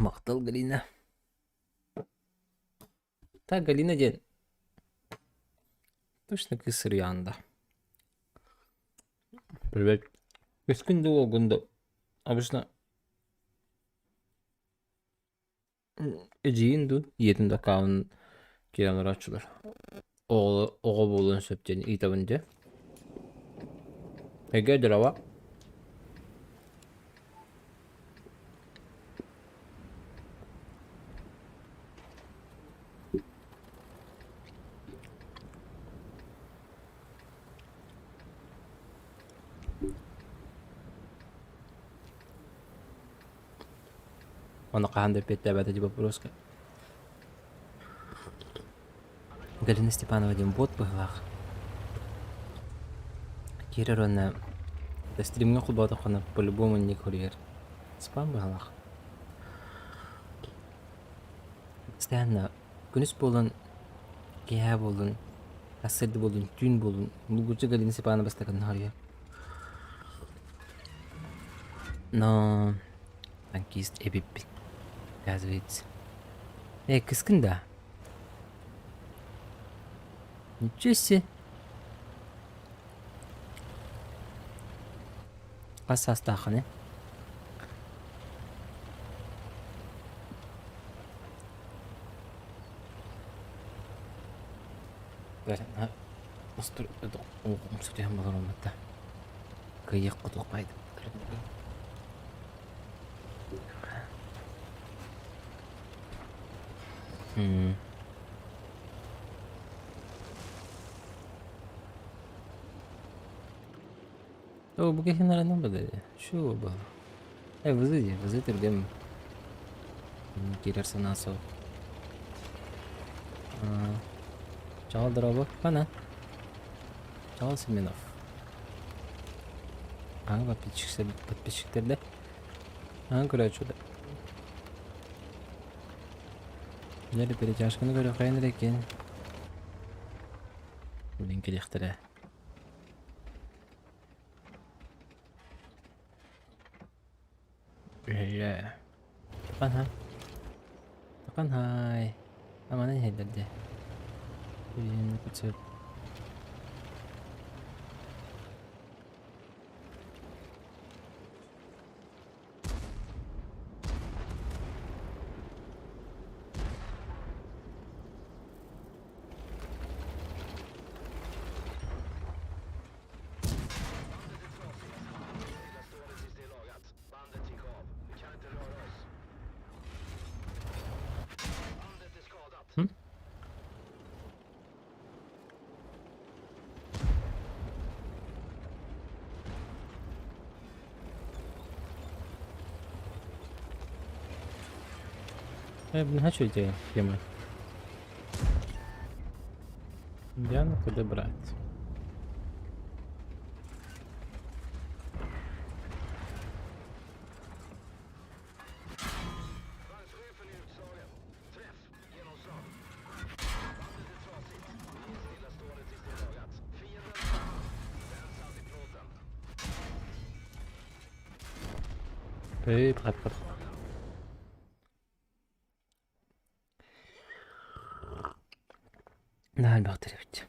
Махтал, Галина. Так, Галина диэн точно кыыс сырыйаанда. Привет. Үскүн да уолгун да обычно эдьиийин дуу, ийэтин да аккаунун киирэн олорооччулар. Оҕо оҕо буолуон сөп диэн ыйытабын дии. Эгэ здорово. Ону хаһан да эппиэттээбэтэ дии боппуруоска. Галина Степанова диэн бот быһыылаах. Киирэр уонна стримҥэ холбоотоххуна по-любому ник хоруйар. Спам быһыылаах. Постоянно күнүс буолан, киэһэ буоллун, сарсыарда буоллун, түүн буоллун, булгуччу Галина Степанова бастакынан хоруйар. Но танкист эбиппин, оказывается. Э, кыскын да? Ничего себе! Хас саастааххыный? Умсутуйан олоруммута. Кыайыах хотуохпайдым. Оо, бу киһи наранан бадары. Чего было? Э, вызыди, вызы түргэн киирэр санаа суох. Чаҕыл дорообо. Хана. Чаҕыл Семенов. Аҥы подписчиктэрдэ. Аҥы көрөөччүлэр. Дьэ, перетяжканы көрүөххэйин эрэ киэн. Блин, кэлиэхтэрэ. Үлэ. Такан Такан хай. Аманы иһэллэр дии. Блин, куцеп. Э, что эти темы? Диану куда брать? Эй, брат, брат. Наһаа элбэхтэр эбит.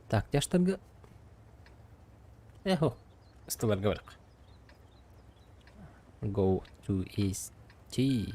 Так, тяжтарга Эхо, ыстыларга барык. Go to East T.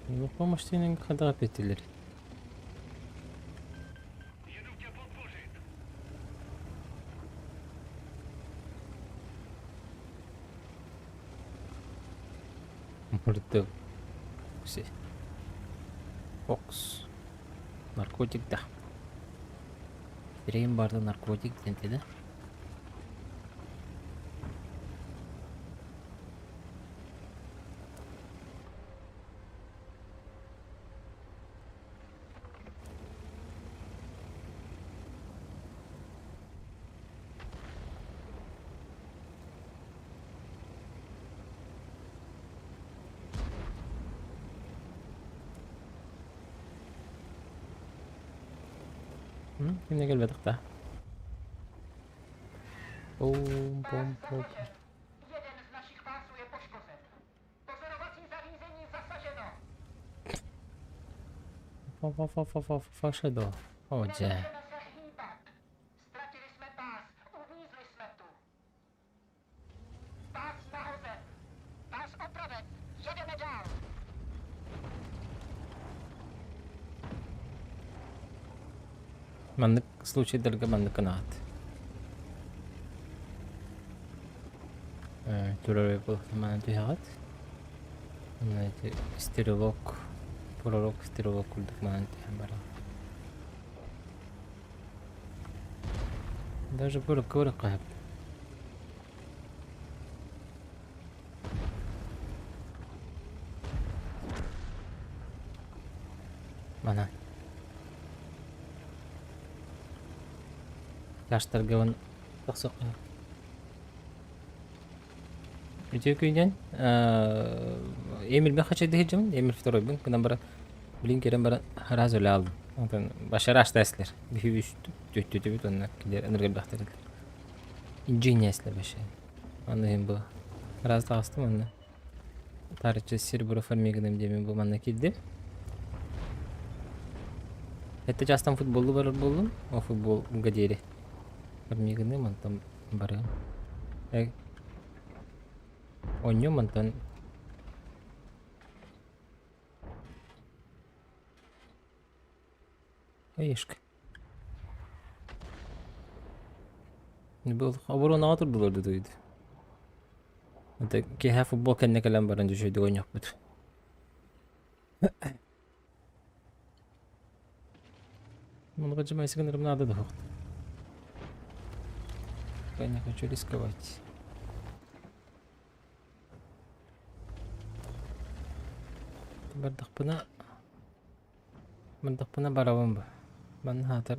Ну, помощь диэн хайдах эппиэттииллэр? Мурдук. Фокс. Наркотик да. Сирэйим барда наркотик диэн да? Кимне кэлбэтэх да. Пум пум пум. Фа-фа-фа-фа-фа-фа-фа-фа-фа О, дьэ. Маннык случайдарга маннык гынаат. Турар манан түһэҕит. Уонна ити стрелок, пророк стрелок курдук манан түһэн бараҕыт. Даже курукка барыахха сөп. Манан. Тяжтарга вон тахсыахха сөп. Үтүө күнүнэн Эмилбин хачайда сылдьабын, Эмиль второйбун гынан баран билин кэлэн баран араас үлэ алдым. Онтон башара аштаслер. Биһи үс түттүтүбүт онно килер ыныргырбахтар этилэр. Инженерслер вообще. Аны иһин бу араас таҕыстым онно. Таарыччы сир бура формигыным диэмин бу манна киирдим. Эттэ чаастан футболу барар буоллум. О футболга диэри формигыным онтон барыам. Оонньуом онтон Оешка. Был оборонаҕа турдулар да дуйду. Это киэһэ футбол кэннэ кэлэн баран дьүшүйдүк оонньуохпут. Много гынырым надо да Я не хочу рисковать. Бардахпына бардахпына барабын ба. Манна хаатар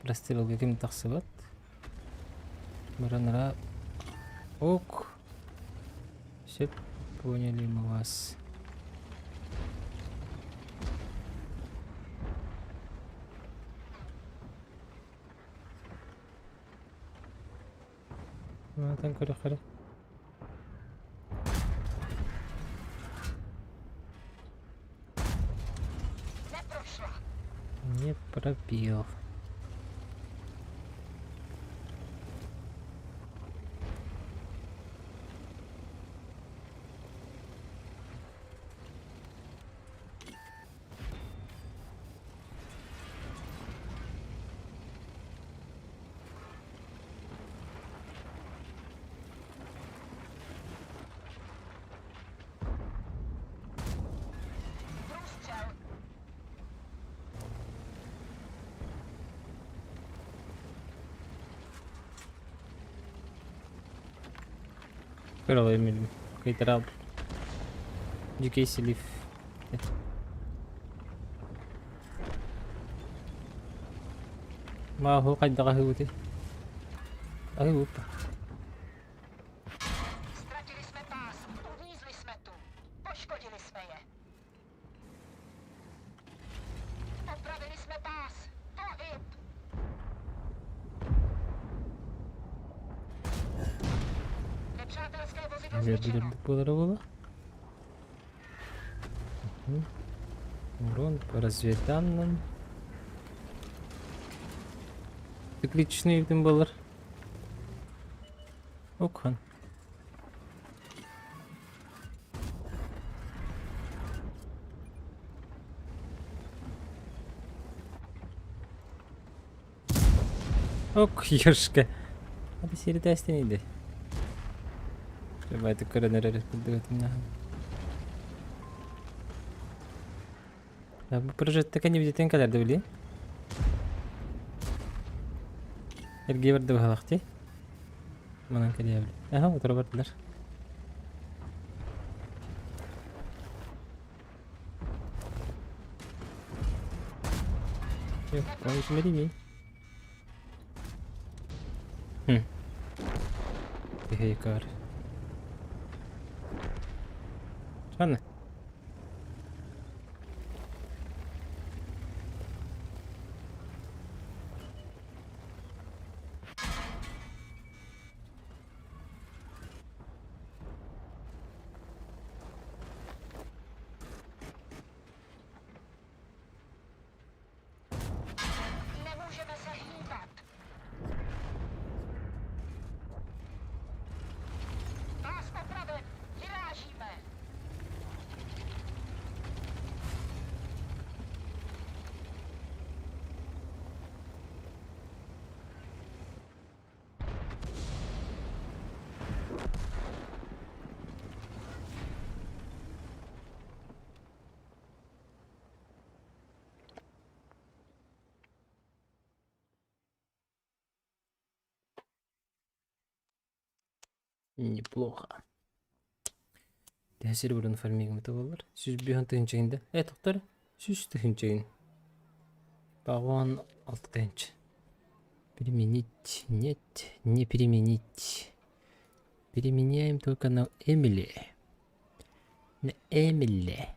прострелга ким тахсыбат. Баранара ок. Все поняли мы вас. Маатан көрөхөрө. Не пробил. Кыралай милим. Кыйтарал. Дьүкэй силив. Мааһу хайдаҕа аһыыбытый? Аһыыбыт. Өлөрбүт ордук буолара буолуо. Урон по разведданным. Цикличный эбитин буолар. Окхан. Ок, ёшка. Hadi seri dersten iyiydi. Байтык көрөн эрэр курдук Бу прожекта кэннибититтэн кэлэр да били. Эргиэ барда быһалахти. Манан кэлиэ били. Аха, утары бардылар. Yok, Хм. Киһи Ханна? Nemůžeme se hýbat. Pás opraven. Vyrážíme. Неплохо. Тэһэ сири бурун фармигымыта буоллар. 105 тыһыынча Э, тохтор. 100 тыһыынча Пагон 6 тыһыынча. Применить. Нет, не применить. Применяем только на Эмили. На Эмили.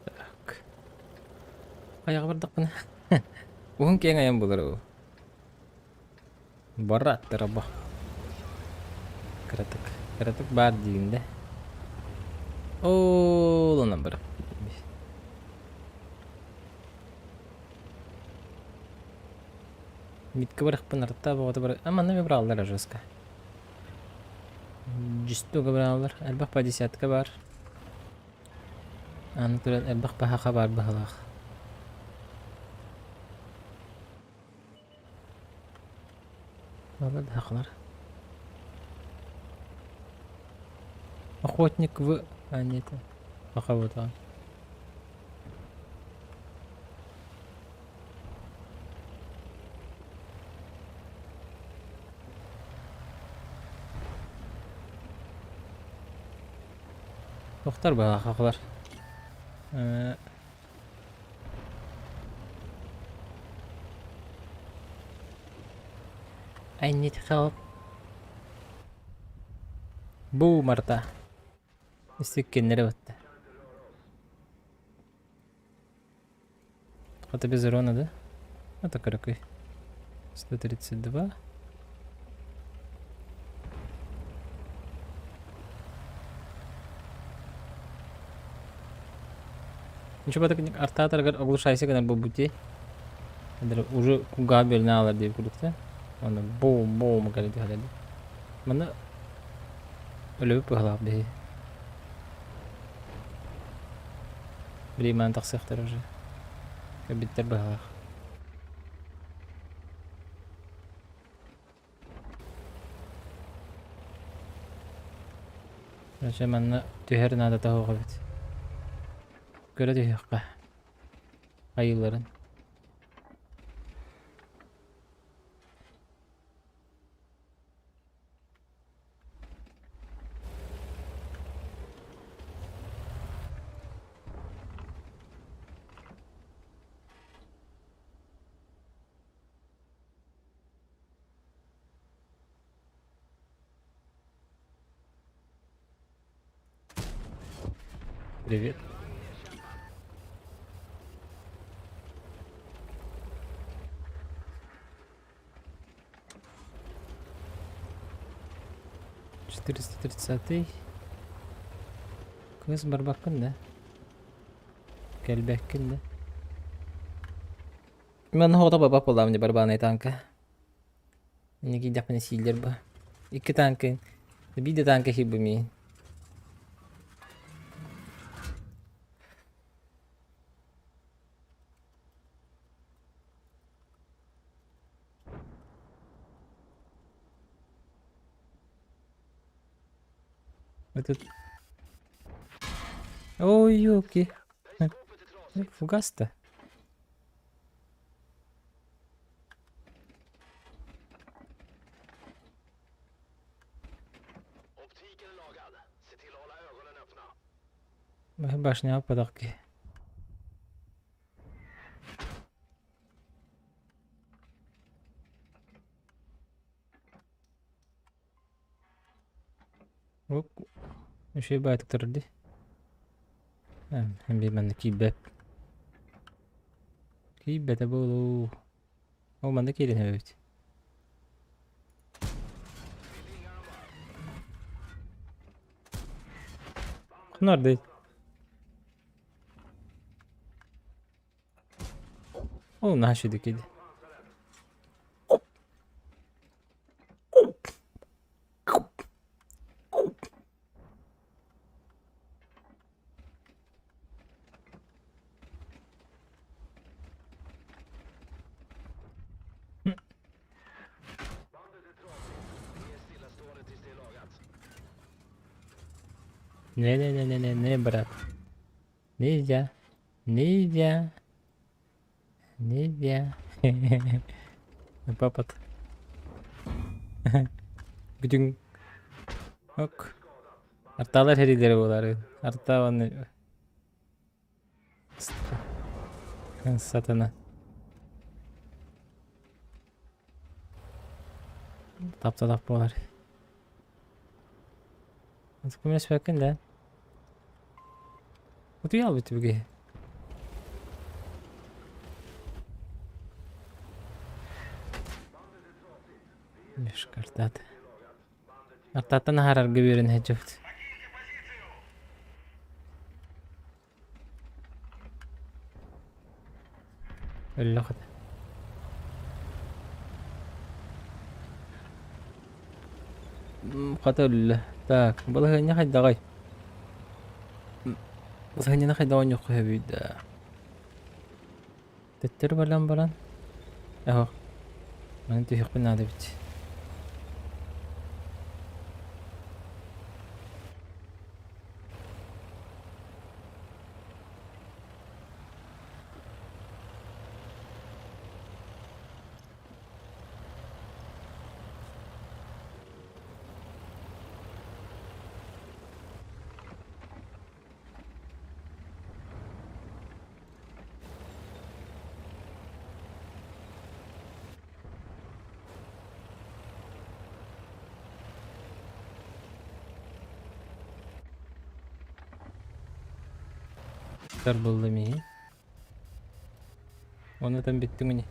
Так. Хайаҕа бардахпына? Уһун киэҥ айан буолар уу. Бараттара бо. Кыратык. Кыратык баар диигин да. Ол онон бар. Митка барахпын арта боҕото бар. А манна брааллар жестко. Жестоко брааллар. Элбэх по десятка бар. Аны туран элбэх баһаха баар быһалаах. Балар баһахалар. Охотник в... А, нет. Баха вот он. Тохтор баһахалар. Э, I need help. Бу Марта. Истиккеннere батта. Это без урона, да? Это какой? 132. Ничего так артаторгар оглушайся гына бу бути. Уже куга бөлүнө алар диэбит курдук да. Оны бум бум кэлэ түһэлэр. Манна өлөбүт быһалаах биһи. Билиман тахсыахтар уже. Кэбиттэр быһалаах. Короче, манна түһэр наадата суох эбит. Көрө түһүөххэ. Айыыларын. Привет. 430-й. Кыыс барбаккын да? Кэлбэккин да? Мен хоҕото бабап буоллаҕым дии барбаанай танка. Инники киирдэхпинэ сииллэр ба. Икки танка, биир да танка хиирбэ миин. Этот... Ой, елки. Фугас-то. Башня подарки. Үчүгэй баайытык турар дии. Эн биир манна киирбэт. Киирбэтэ буолуо. Ол манна киирэн эбит. Ханардый. Ол наһаа үчүгэй дии. Не-не-не-не-не, брат. Нельзя. Нельзя. Нельзя. Папа. Бүтүн ок. Арталар хэрилери буолары. Арта оны сатана. Тапталах буолар. Көмөлөспөккүн да. Утуйа албыт түбүгэ. Мешкартат. Артаттан аһарарга үөрэн сылдьыбыт. Өллөх этэ. Хата өллө. Так, балаһыанньа хайдаҕый? Балаһыанньаны хайдах оонньуохха сөбүй да? Төттөрү баран баран Оһох. Маны түһүөхпүн наада эбит. Булла миигин. Уонна там бүттүҥ ини.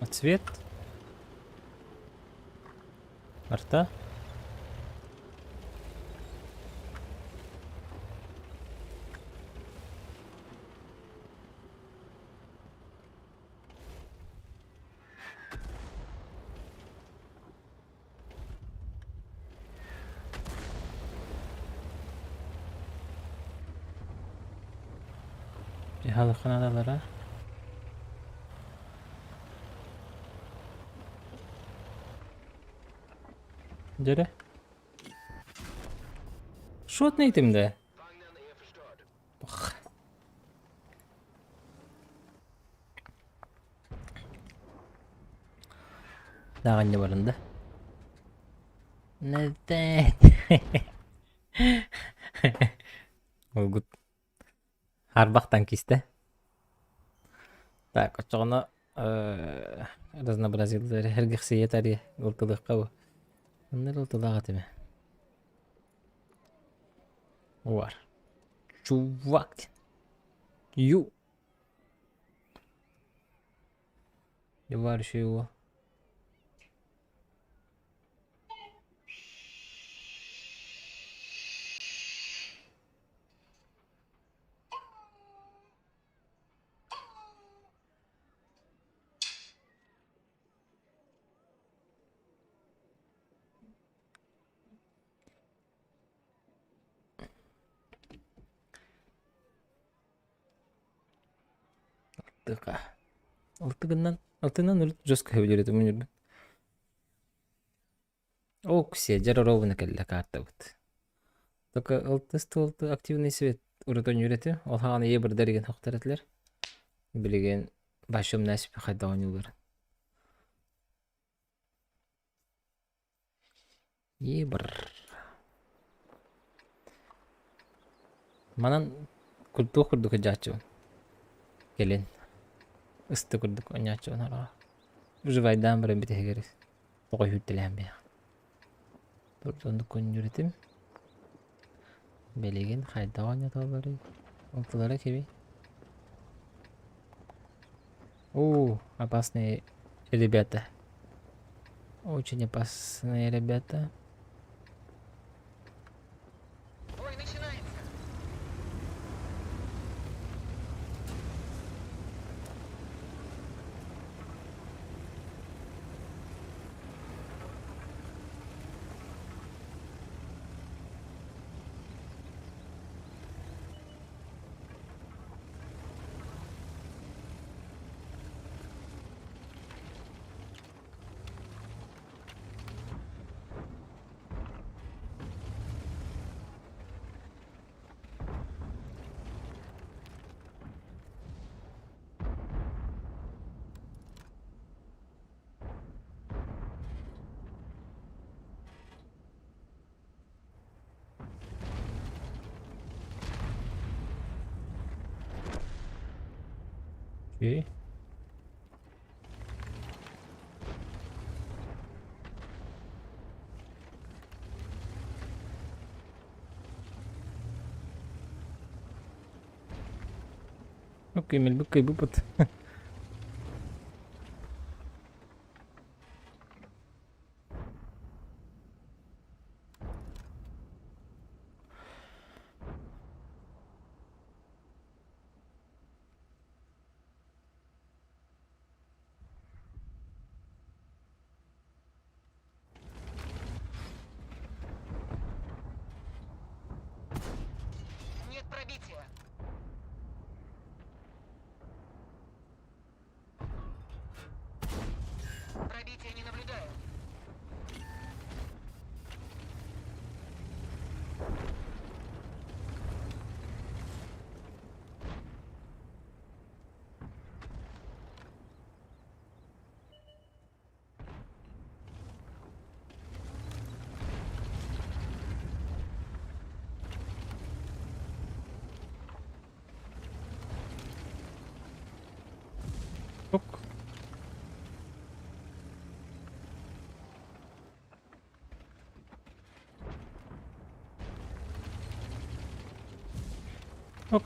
А цвет? Арта? Дьаһалыхханаадалара. Дьэрэ. Шотный этим да. Даҕанньа барында. Нэтэ. Олгут Харбах танкиста. Так, оччоҕуна разнообразилар эргихсийэ тарыйа ылтылыахха бу. Онно эрэ ылтылаах этим. Уар. Чувак. Ю. Дебар его. Алтыга. Алтыгынан, алтынан урут жестко хэбилэр этим үнүрбүт. Ок-сиэ, дьэ ровно кэллэ каартабыт. Только алтыс туолту активный свет урут ойнуур этим. Ол хаҕана ийэ бырдар игин хохтор этилэр. Билигин большом наспе хайдах ойнуулар. Ебр. Манан курдук курдук сылдьааччыбын. Кэлин ысты курдук оонньооччубун хараҕа. Выживайдаан баран бүтэһигэр тоҕо үүртэлээн бэйэҕин. Оннук көнньүөр этим. Билигин хайдах оонньотоллоруй? Онтулара кимий? О, опасные ребята. Очень опасные ребята. Бой начинается. Окей. Окей, мэлбиккэй буппут. Нет пробития. Пробития не наблюдаю. Ок. Ок.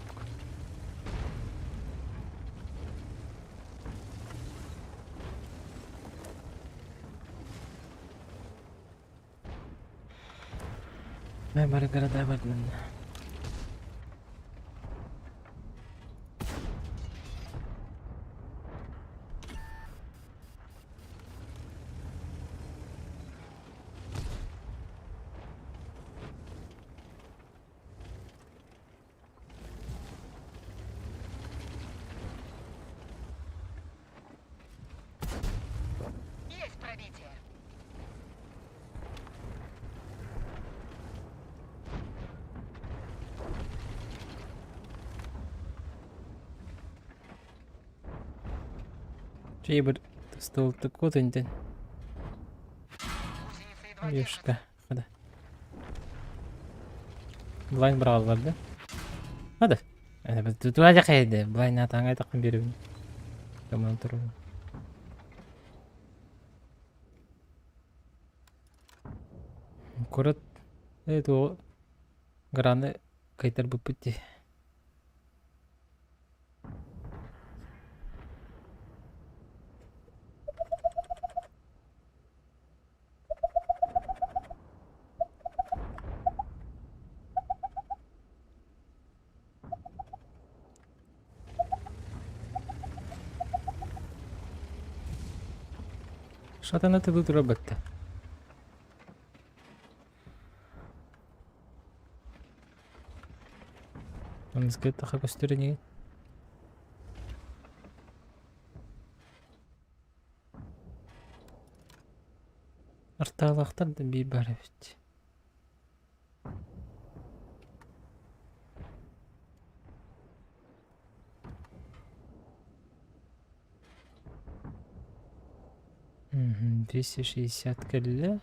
Мэ бары города бардын. Есть пробитие. Чэй бір стол кот интен. Гусеницы едва Девушка. держатся. Хада. Блайн быраҕаллар да? Хада. Туа дьахайда. Блайн атаҥай таххан биэрэбин. Коман турун. Курат туо граны кайтарбыппыт дии. Шатана тылы тура бытта. Онскеттаха көстөр ини. Артаалаахтар да биир баар эбит. Мгм, 260 кэллэ.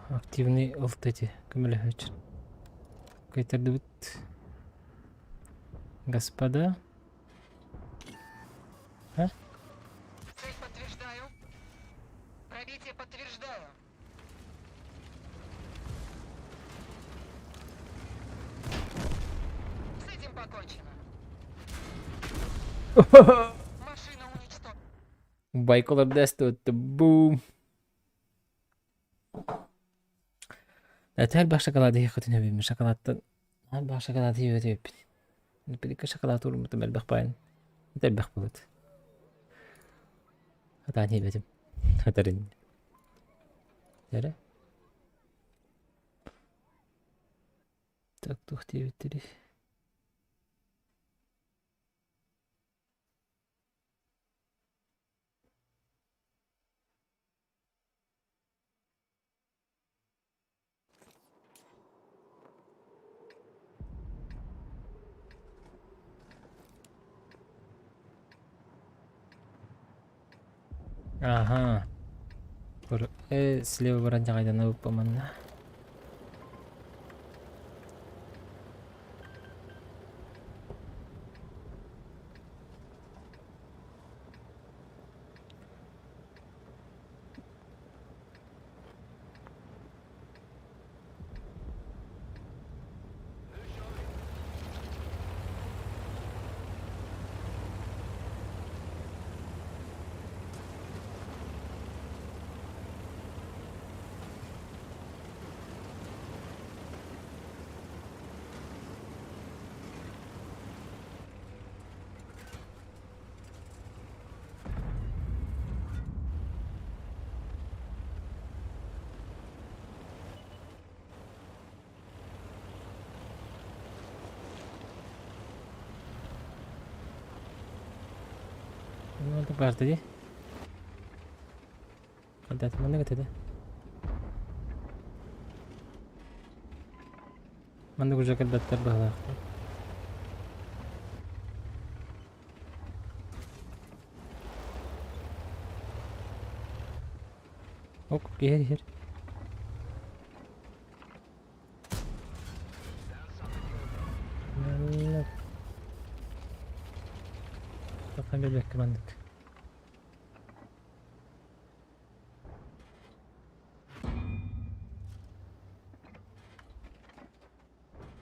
Активный ылт эти көмөлөһөөччү. Кайтардыбыт. Господа. А? Цель подтверждаю. Пробитие подтверждаю. С этим покончено. Машина уничтожена. Байколар дэстэ бум. Элбэх шоколады иһиэххитин сөбүй шоколадтан элбэх шоколады иһиэбит эбиппит. Биликка шоколад ууруммутум элбэх баайын элбэх буолбут. Хатаан иһибэтим. Хатарын. Эрэ. Так туох диэбиттэрий? Аха. Тур слева баран дьаҕайдана ыппаманна. Барда дии. Хадат маннык этэ да. Маннык уже кэлбэттэр быһалаахтар. Ок, иһэр иһэр. Тохон билбэккэ маннык.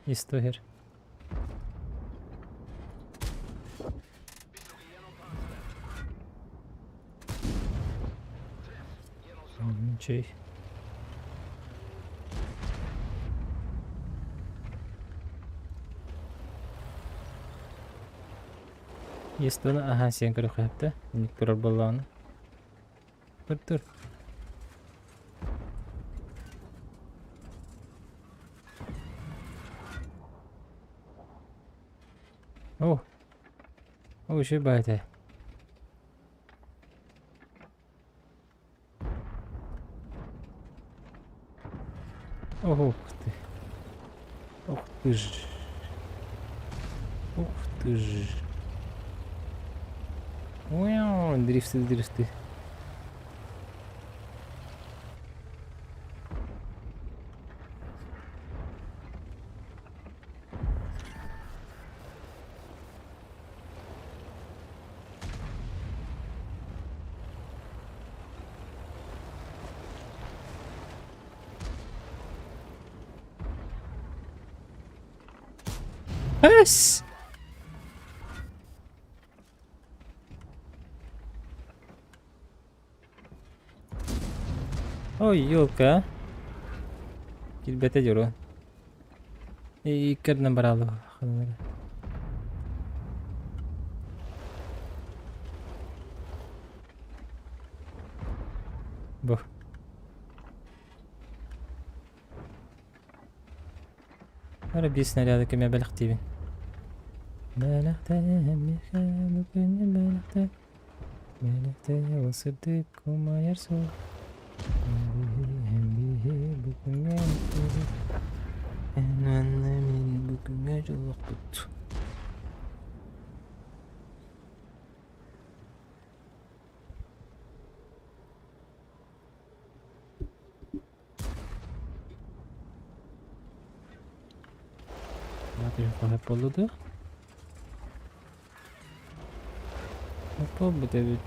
Исто иһэр. Чэй. Естественно, аһаа сиэн көрүөххэ Инник турар буоллаҕына. Тур тур. О! О, үчүгэй баҕайы этэ. Ух ты. Ух ты ж. Ух ты ж. Уяу, дрифты, дрифты. Эс! Ой, елка. Килбэтэ дьоро. Иккэрдинэн бараалы. Бу. Ара биир снаряды кэмэ бэлэхтиибин. Бэлэхтээ, миэхэ бу күнү бэлэхтээ. Бэлэхтээ, ол сырдык умайар суол. Биһи бу күҥҥэ Эн уонна мин бу күҥҥэ дьоллохпут. Хаһыат буолла дуо? Буолбут эбит.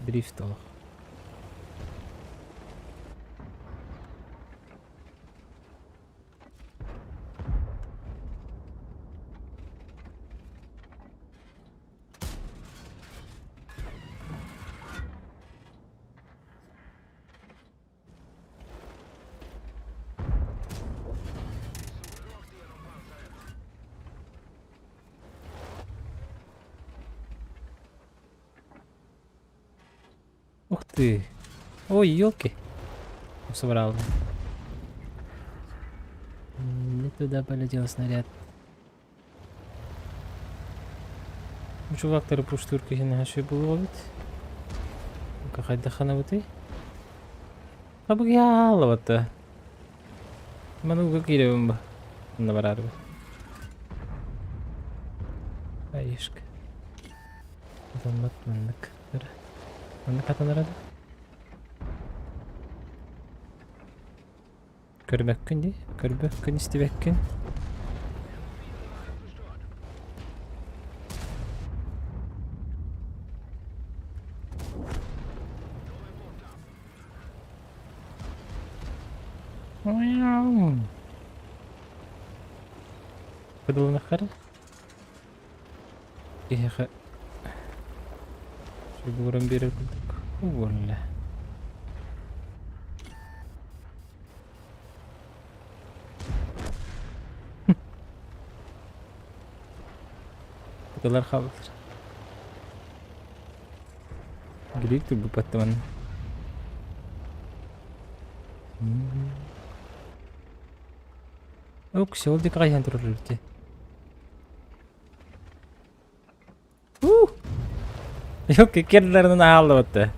Дрифт олох. Ух ты! Ой, елки! Собрал. Не туда полетел снаряд. Чувактары пуштуур киһини хашы булуобут. Хайдаханабытый? Абыгыаалабата. Мануга киирэбин ба. Онно бараарбын. Айышка. Атаммат маннык. Маннык атанара да? Көрбөккүн дии. Көрбөккүн, истибэккин. Кыдылынаххара. Киһиэхэ сүбүгүрэн биэрэр курдук уолла. Кытылар хааллылар. Грик турбупаттаман. Ок, ол диэки хайыһан турар эбит. Yok иккердеринен ааллыбытты.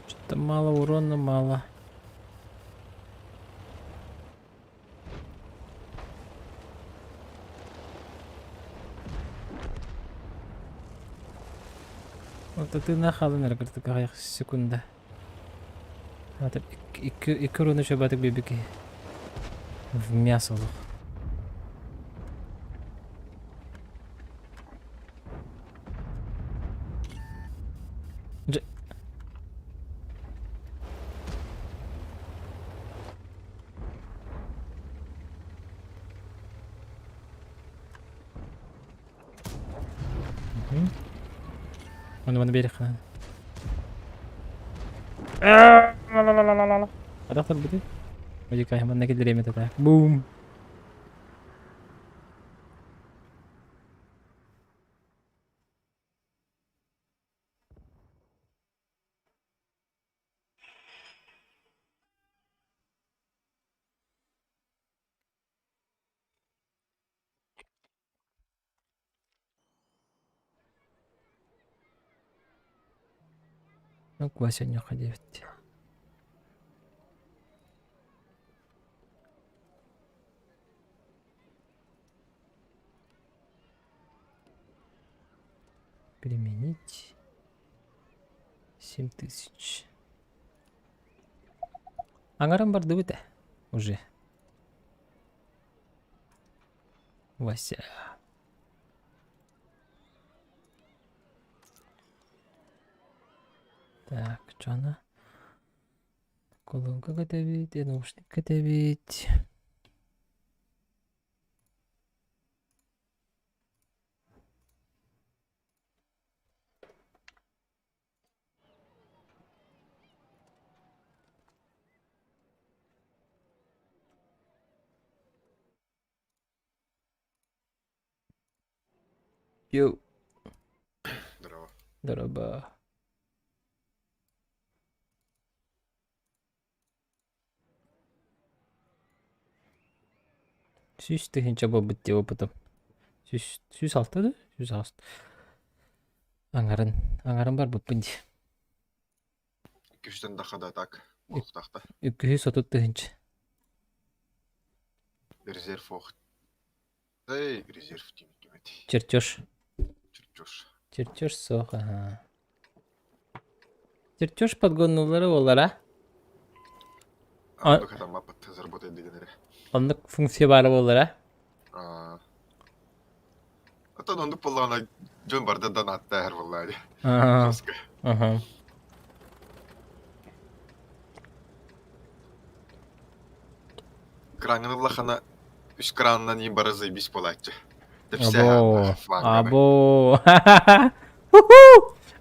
Что-то мало урона, мало. Вот ты нахалын эрэ кыртык секунда. Икки икки уруну чобатык бибики. В мясо олох. Дьэ. Оны маны берех. Хайдах турбутуй? Одикай манна киллэриэм этэ. Бум! Ну, Вася диэбит. Применить 7000. Аҥарын бардыбыт ээ уже. Вася. Так, чоно. Колонка кэтэбит, наушник кэтэбит. Йоу. Здорово. Дороба. Сүүс тыһыынча буолбут дии опытым. Сүүс, сүүс алта да? Сүүс аҕыс. Аҥарын, аҥарын барбыппын дии. Күстэн даха да так. Буолуохтаахта. Үккүһү сотут тыһыынча. Резерв ох. Эй, резерв тимит. Чертеж. Чертеж. Чертеж суох, аха. Чертеж подгоннулара буолара. Оннук хатаммаппыт заработает деген эрэ. Оннук функция баара буолара. Оттон оннук буоллаҕына дьон барда донаттааһар буоллаа дии. Жестко. Краҥҥын ыллаххына үс кранынан иин бары заебись буолааччы. Або, або.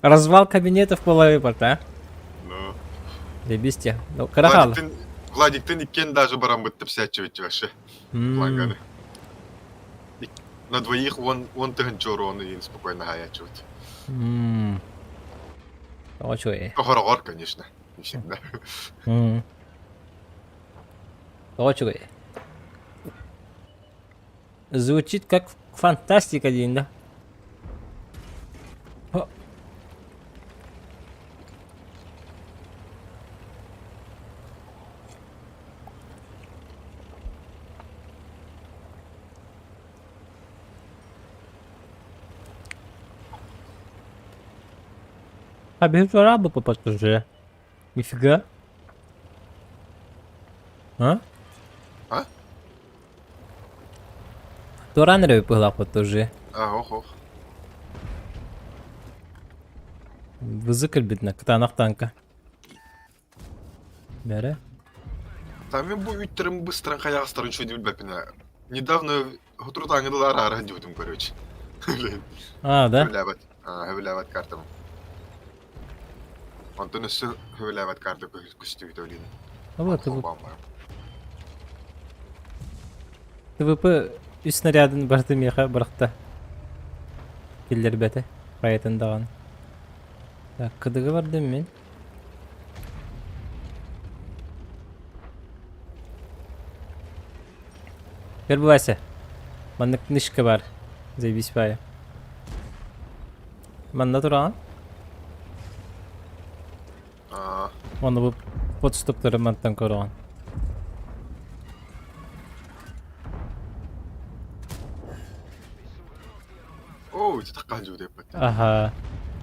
Развал кабинетов половой а? Ну. Заебись тебе. Ну, кыра Владиктын иккиэн даже бараммыт тэпсээччибит вообще. Фланганы. На двоих он он тыһынча уроону иин спокойно хаайааччыбыт. Тоҕо Хороҕор, конечно, не всегда. Тоҕо үчүгэй. Звучит как фантастика диэн да. А без раба попадешь. Нифига. А? А? Туоран эрэ быһыылаахпыт уже. А, ох, ох. Вызы кэлбитинэ кытаанах танка. Бэрэ. Там мен бу үүттэрин быстаран хайаҕастарын үчүгэй билбэппин ээ. Недавно соторутааҥҥы дылы араара сылдьыбытым короче. А, да? Сөбүлээбэт. Сөбүлээбэт картам. Онтон өссө сөбүлээбэт карта көстүбүтэ билигин. Вот, ТВП үс снарядын барыта миэхэ бырахта. Киллэрбэтэ. Хайатын даҕаны. Так, кыдыгы бардым мин. Көр бу Вася. Маннык книжка бар. Заебись баайы. Манна тураҕын? Оны бу подступтары мантан көрөҕүн. Оо, ити таккаан дьүөдэппит. Аха.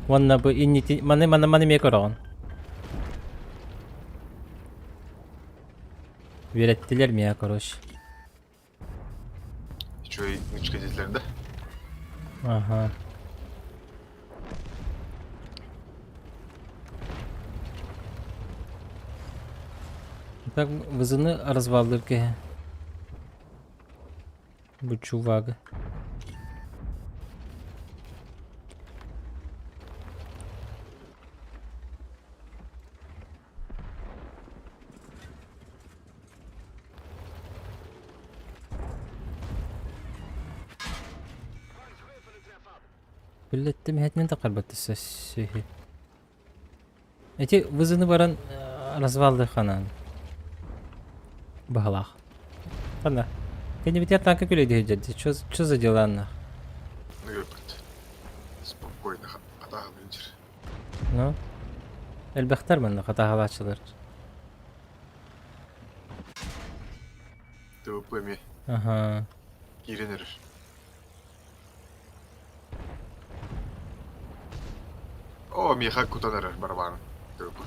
Уонна бу иннити маны маны маны эмиэ көрөҕүн. Үөрэттилэр миэхэ короче. Үчүгэй нычка диэтилэр да? Аха. Так вызыны развалдыр киһи. Бу чувагы. Биллэттим иһэтинэн тахарбат сүһү. Эти вызыны баран развалды ханаан. Баһылаах. Хана. Кэннибитигэр танка күлэйдиһи дьэрди. Что за дела анна? Ыгырбыт. Спокойно хатааһылыын дьир. Ну? Элбэхтэр манна хатааһылааччылар. ТВП эмиэ Аха. киирэн эрэр. Оо, миэхэ кутан эрэр барабааны. ТВП.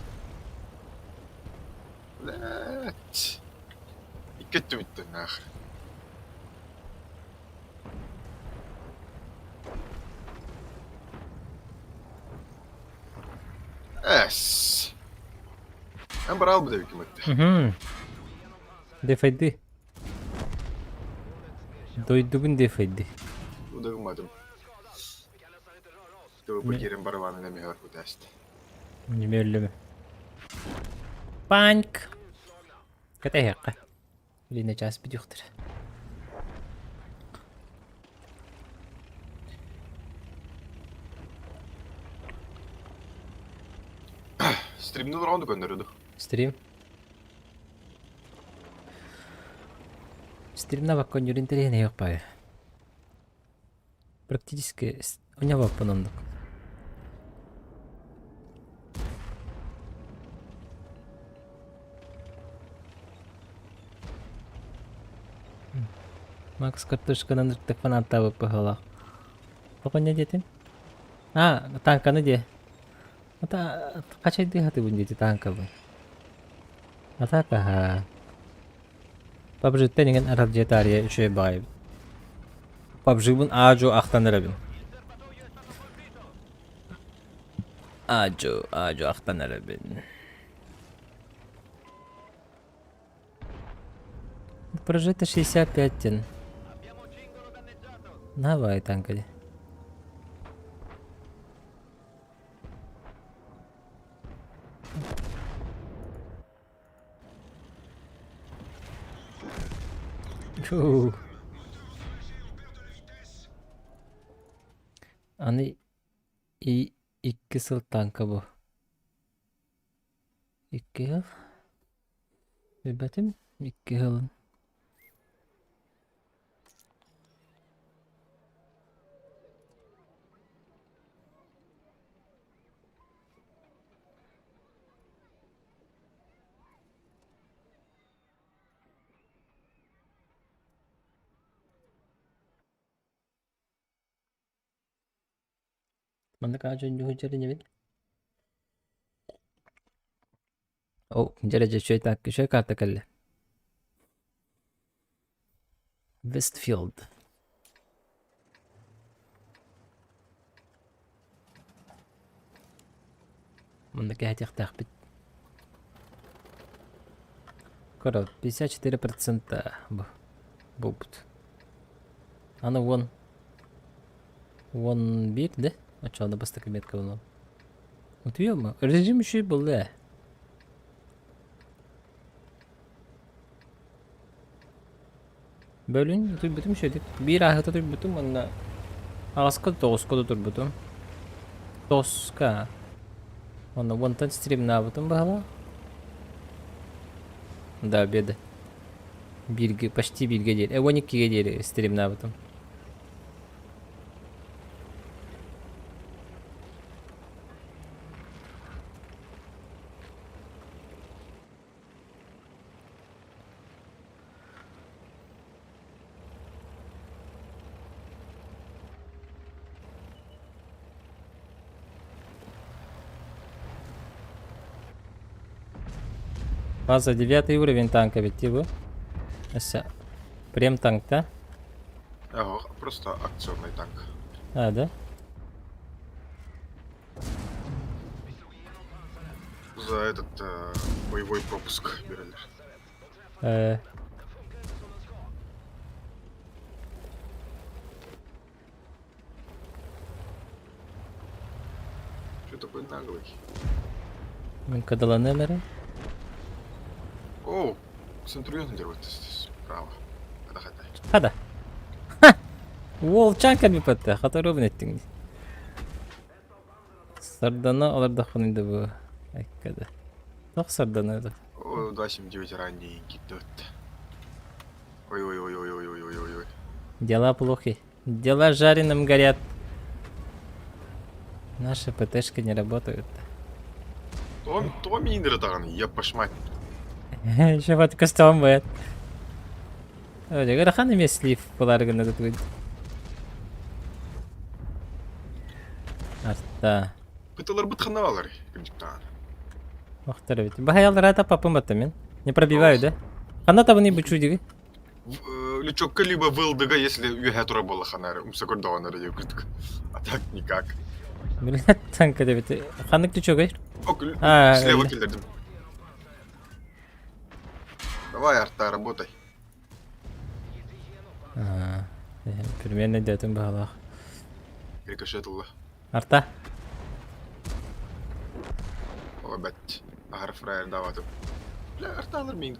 Блядь. Икки өттүбүттэн нахер. Эс. Эн бараал бу ким этте. Угу. Дефайды. Дойдубун дефайды. Удагымадым. ТВП киирэн барабаанын эмиэ барбыт Немедленно. Панк. Кэтэһиэххэ. Илинэ чаас бүтүөхтэрэ. Стримни олорон көннөрү Стрим. Стримна бакконньур интэриэһинэй баайы. Практически уня оннук. Макс картошканан ыртык фанаттаабыт быһыылаах. Тоҕо диэтин? А, танканы диэ. Ата хачайдыы хатыбын диэти танкабын. Атака ха. PUBG-тэн иҥэн аралдьыйа таарыйа үчүгэй баҕайы. PUBG-бын аа-дьуо ахтан эрэбин. Аа-дьуо, аа-дьуо ахтан эрэбин. Прожито 65 тен. Давай, танка. Фу. Аны и икки сыл танка бу. Икки сыл. Билбэтим. Икки сылын. Маннык аадьа дьуһун О, дьэ дьэ үчүгэй так үчүгэй карта кэллэ. Westfield. Манна кэһэтиэхтээхпит. Көрө, 54% бу буолбут. Аны уон уон биир да? Оччоҕуна бастакы метка буолуо. Утуйуом Режим үчүгэй буолла ээ. Бөлүн утуйбутум үчүгэйдик. Биир ааһыта утуйбутум уонна аҕыска тоҕуска да турбутум. Тоска. Уонна уонтан стримнаабытым баһыла. До обеда. Бииргэ, почти бииргэ диэри, 12-гэ диэри стримнаабытым. База девятый уровень танка ведь типа. Өссө прем танк, да? Ага, просто акционный танк. А, да? За этот боевой пропуск берелер. Что такой наглый? Мин кадаланыам эрэ. О, Центурион делает справа. Хата-хата. Хада. Ха! Уолчаан кэлбиппэттэ, хата ровно эттиҥ дии. Сардана олордохпунуй да бу айккада. Туох сардана да? О, 2,79 ранний кидет. Ой-ой-ой-ой-ой-ой-ой-ой. Дела плохи. Дела жареным горят. Наши ПТшки не работают. Том, том индері тағаны, еппашмать. Еще вот костюм будет. Ыарахан эмиэ слив буолаары гына тутугун. Арта. Пыталар бытханалар, кырдьыктаан. Охтор эбит. Баһайаллара таппаппын батта мин. Не пробиваю, да? Ханна табыный бу чудиги? Лючокка либо вылдыга, если үөһэ тура буолла ханары, умса көрдөҕөнөрө диye кырдык. А так никак. Блядь, танка дебит. Ханнык лючогой? Ок, А, слева киллердим. Давай, арта, работай. А, примерно өйдөөтүм баһалаах. Рикошет ылла. Арта. О, бэт. Аһар фраер даватым. Бля, арта алыр мин.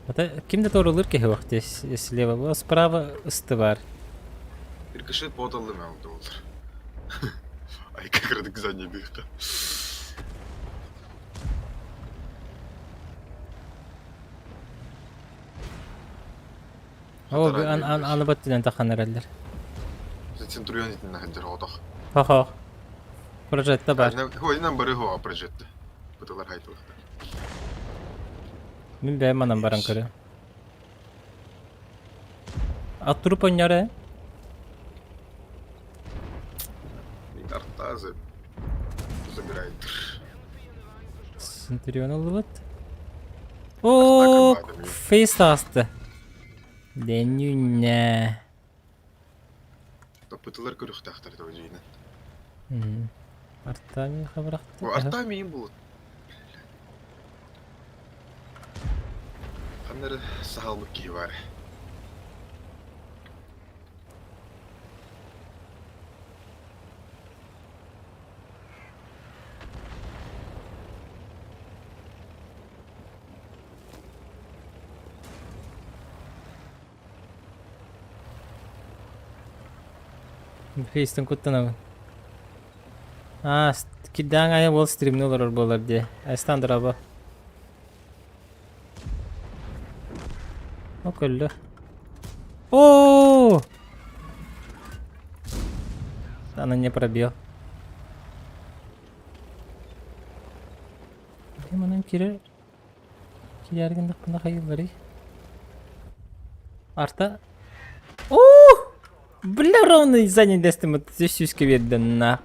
Ата ким да туорулуур киһи вахте слева була, справа ысты бар. Рикошет бот алды мен алды олар. Ай, как радык задний дыхта. О, ан ан аны баттынан тахан эрэллэр. Центурион итиннэ сылдьар оҕотох. Хо-хо. Прожетта бар. Хойынан бары хоа прожетта. Бытылар хайтылыхтар. Мин бэйэм манан баран көрө. Ат туруп ойнор ээ. Артазы забирает. Центурион ыллыбыт. Оо, фейс таҕыста. Дэннүүнэ. Топпутулар көрүөхтээхтэр дьиинэн. Артами хабырахты. Артами им буолут. Ханна эрэ саһалбыт киһи баар. Фейстэн куттанабын. Аа, кирдээн айа уол стримни олорор буолар дии. Айстан дорообо. О, көллө. О! Она не пробил. Манан кире кияргындахпына хайылларый. Арта. О! Бля, ровно задний дэстим сүүскэ биэрдэ на.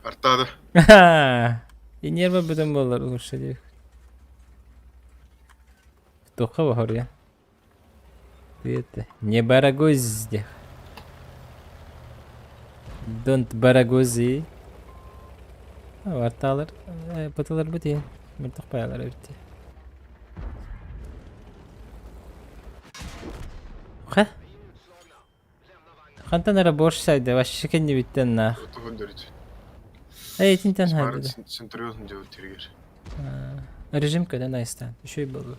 Артада. И нервы бүтэн буолар лучше диэх. Туохха баһар Ты это, не барагоз диэх. Don't барагози. Арталар, пыталар бутин. Мөлтөх паялар эбит. Ха? Хантан эрэ борщ сайда, вообще кэннибиттэн наах. Туһун дөрүт. Эй, итинтэн хайда. Центурион делать триггер. Режим көнөн айстан. Үчүгэй буолуо.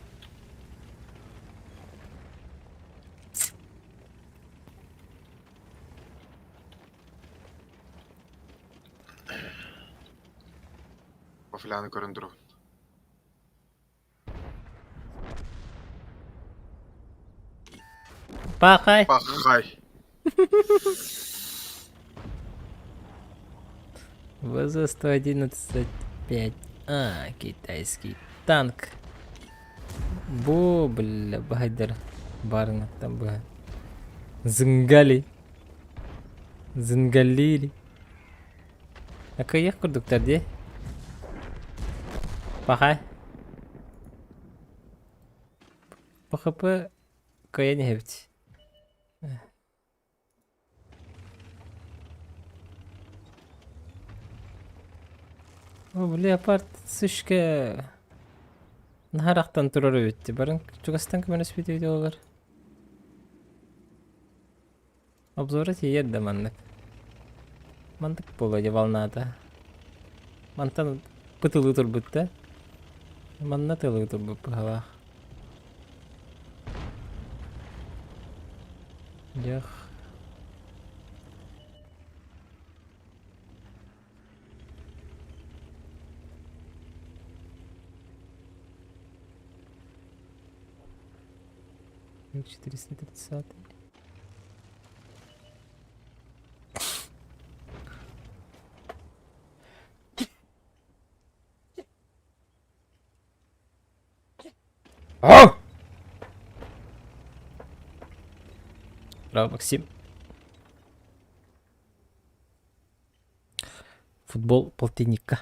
Вафляны көрөн турабын. Пахай! Пахай! ВЗ-111.5. А, китайский танк. Бу, бля, баһайдар барыҥаттан быһа. Зынгали. Зынгалили. Акыйах курдуктар дии. Пахай. ПХП кыайан иһэбит. О, леопард сышка наһарахтан турар эбит. Барын чугастан көмөлөспүт видеолар. Обзора тиийэр да маннык. Мантык буолуо дии волната. Мантан пытылыы турбут да. Манна тылыы турбут быһалаах. Дьэх. 430. Браво, Максим. Футбол полтинника.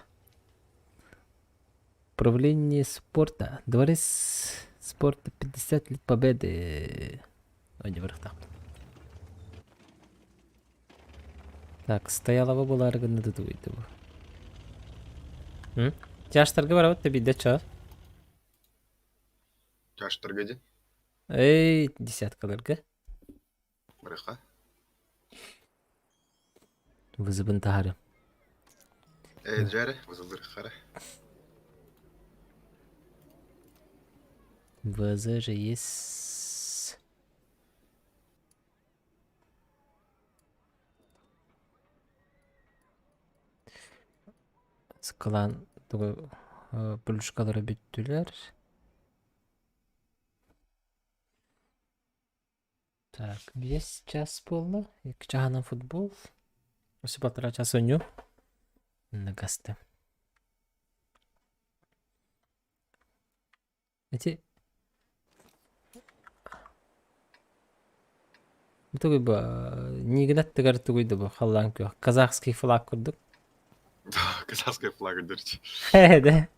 Управление спорта. Дворец спорта 50 лет победы. Ой, не Так, стоялова буолаары гынна да тугуйда бу. Чаштарга барабыт да биирдэ чо. Чаштарга дии. Эй, десяткаларга. Барыха. Вызыбын таһары. Ээ, дьээрэ, вызылдырыххара. ВЗ же есть. Сыкылаан тугу плюшкалара бүттүлэр. Так, биэс час буолла. Икки чаһынан футбол. Өссө полтора час оонньуу. Нагаста. Ити тугуй бу Нигин аттыгар тугуй да бу халлаан күөх казахский флаг курдук. Казахская флага дырчы. Да.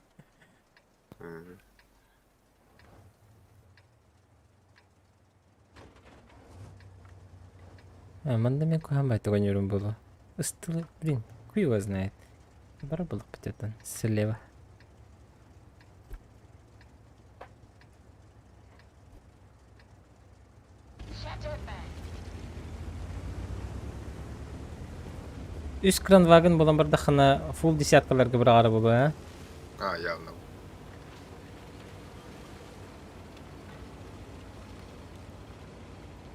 Манна мен куһаан байтык ойнуурум буолуо. Ыстылы, блин, хуй его знает. Бара булукпут этэн, слева. Үс кранвагын булан бардахына фул десяткаларга быраҕара буолуо ээ? А, явно.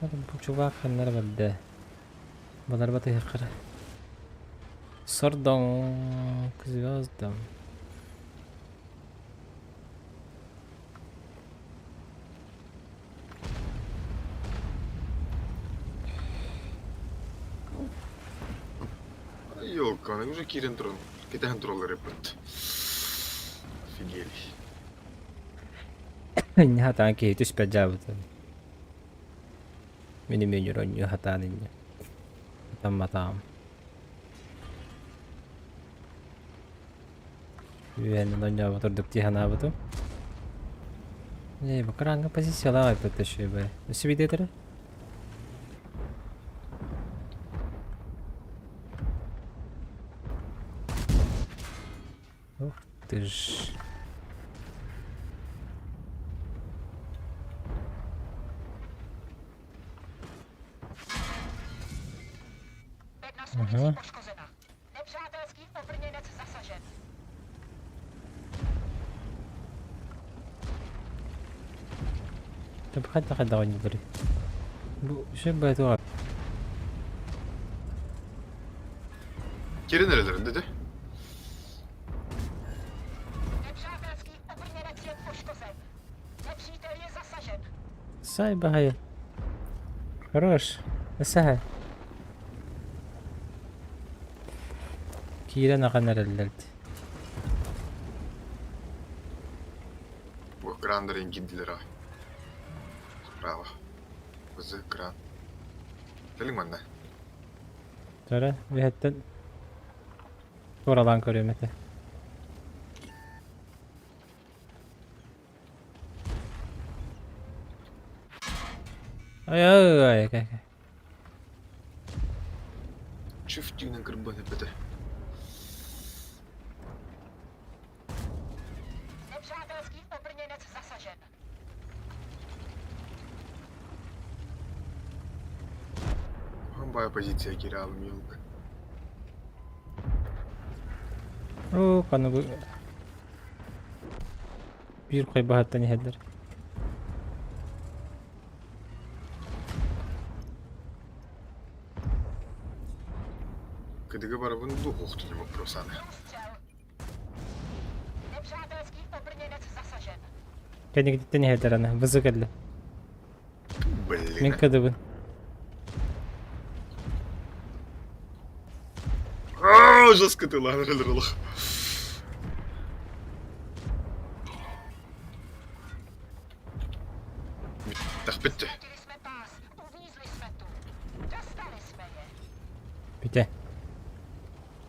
Бу чувак ханнара барда. Балар батыһыххара. Сордоҥ к звездам. Ёлка, уже киирэн туран, кэтэһэн тураллар эппит. Офигели. Инньэ хатаан киһи түспэт дьаабыта. Мин эмиэ оонньуу хатаан инньэ. Хатамматаҕым. Үөһэнэн оонньообот ордук дии санаабытым. Ээ, бу кыраҥҥа позициялаах эбит үчүгэй. Өссө биирдэ Ух ты ж. Ага. Хайдах хайдах оонньуулларый? Бу үчүгэй баҕайы Киирэн эрэллэрин дede. Сай баҕайы. Хорош. Эсэһэ. Киирэн ахан эрэллэр дии. Бу краннарын киирдилэр аҕай. Справа. Вз кран. Кэлиҥ манна. Төрө, үһэттэн туоралаан көрүөм этэ. Ай ай ай ай. Чүфтүүнэн кырбан эппэтэ. Бая позиция киирэ елка. Оо, ханна бу биир хайбаһаттан иһэллэр. Кыдыгы барабын ду охтуни вопрос аны. Кэнникиттэн иһэллэр аны, бызы кэллэ. Мин кыдыбын. Аа, жестко ты ланрылырлых. Тахпитте. Бүтэ.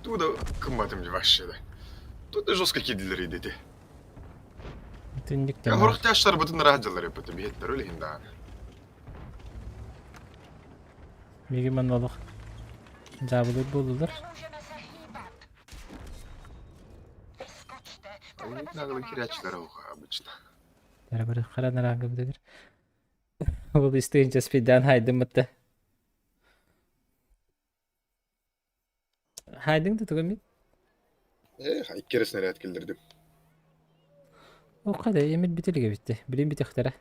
Туда кымматым вообще да. Тут жестко кидилер идети. Түннүк Я хорох тяштар бутын раджалар эппити биһеттер өлүһүн даҕаны. Миги манна олох дьаабылыыр буоллулар. Наглы кирячтар обычно. Бары бары хара нараанга битигэр. Ол истиһинчэ спиддаан хайдым бытта. Хайдыҥ да тугу мин? Эх, икки снаряд киллэрдим. О, хайда, эмир бүтэлигэ бүттэ. Билин бүтүөхтэрэ.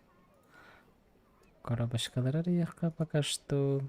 Коробочкалар арыйыахха пока что.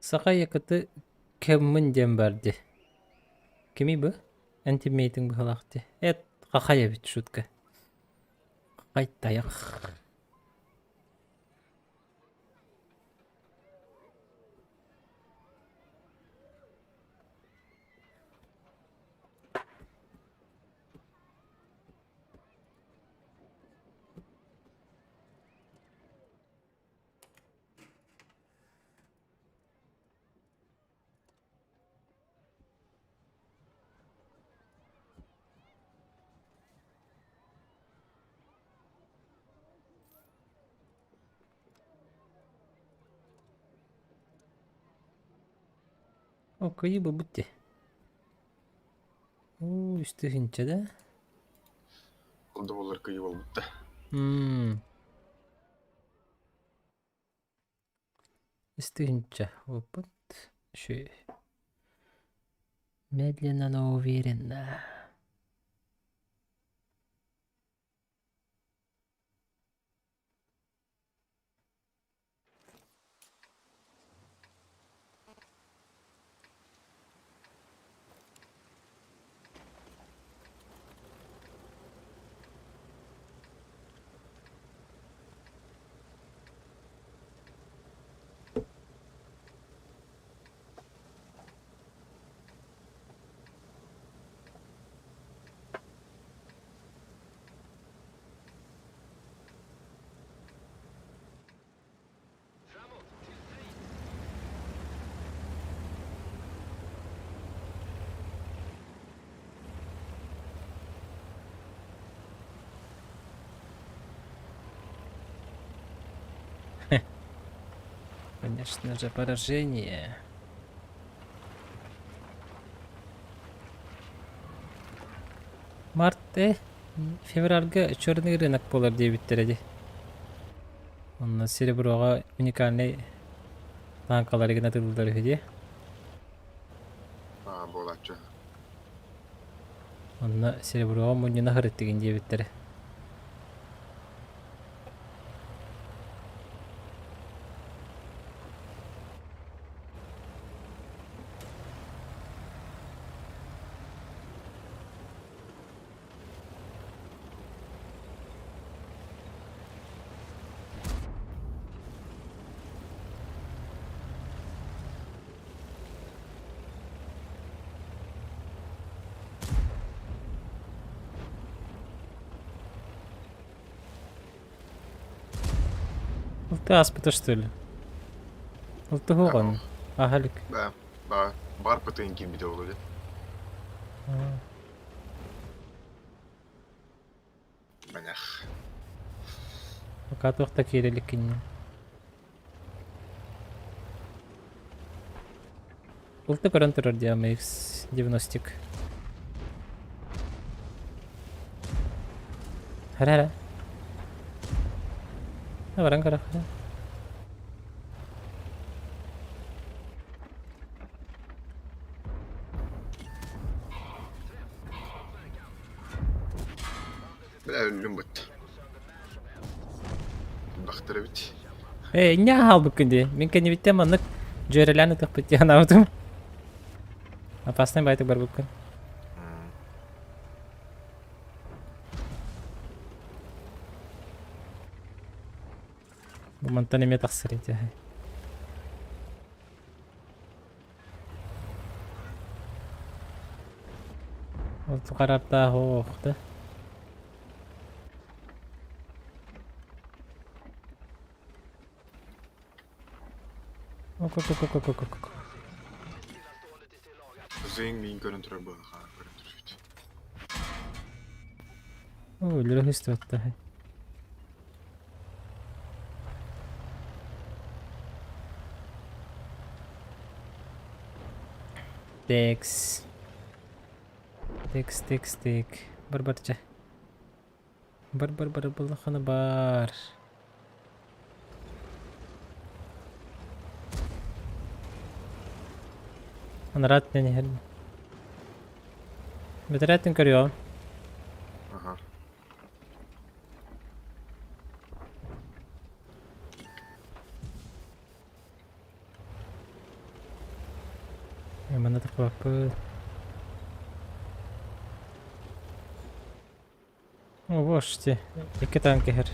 Саха якыты кэммин диэн бар дии. Кимий бу? Эн тиммейтиҥ быһыылаах дии. Эт хахай эбит шутка. Хахай тайах. О, кыйы буолбут дии. Уу, үс тыһыынча да? Ол да буоллар кыйы буолбут да. М. Үс тыһыынча опыт. Үчүгэй. Медленно, но уверенно. Конечно же, поражение. Март февральга черный рынок буолар диэбиттэрэ дии. Онно сереброҕа уникальнай танкалары гына тыллар үһү дии. Аа, буолааччы. Онно сереброҕа мунньуна сырыттыгын диэбиттэрэ. Ты ааспыта что ли? Алтыһыаҕын аһа илик. Да, да, бар пытын киирбитэ буолуо дии. Маньях. Пока туох да киирэ илик кинини. Улта көрөн турар дии MX 90. Хара хара. Баран көрө. Бля өллүм бытты. Бахтар эбит. Ээ, инньэ хаалбыккын дии. Мин кэннибиттэн маннык дьүөрэлээн ытыахпыт дии санаабытым. Опасный байтык барбыккын. Бу мантан эмиэ тахсар ити. Ол тухараптаах оох да. Ок-ок-ок-ок-ок-ок. Зыҥ миин көрөн турар буолла көрөн турбут. О, өлөрө көстүбэттэ. Текс. Текс, текс, тек. Бар бар чэ. Бар бар бар балахана бар. Анарат не иһэр. Бэтэрээттин көрүөҕүм. Аха. Манна тахпаппыт. О, боже, икки танк иһэр.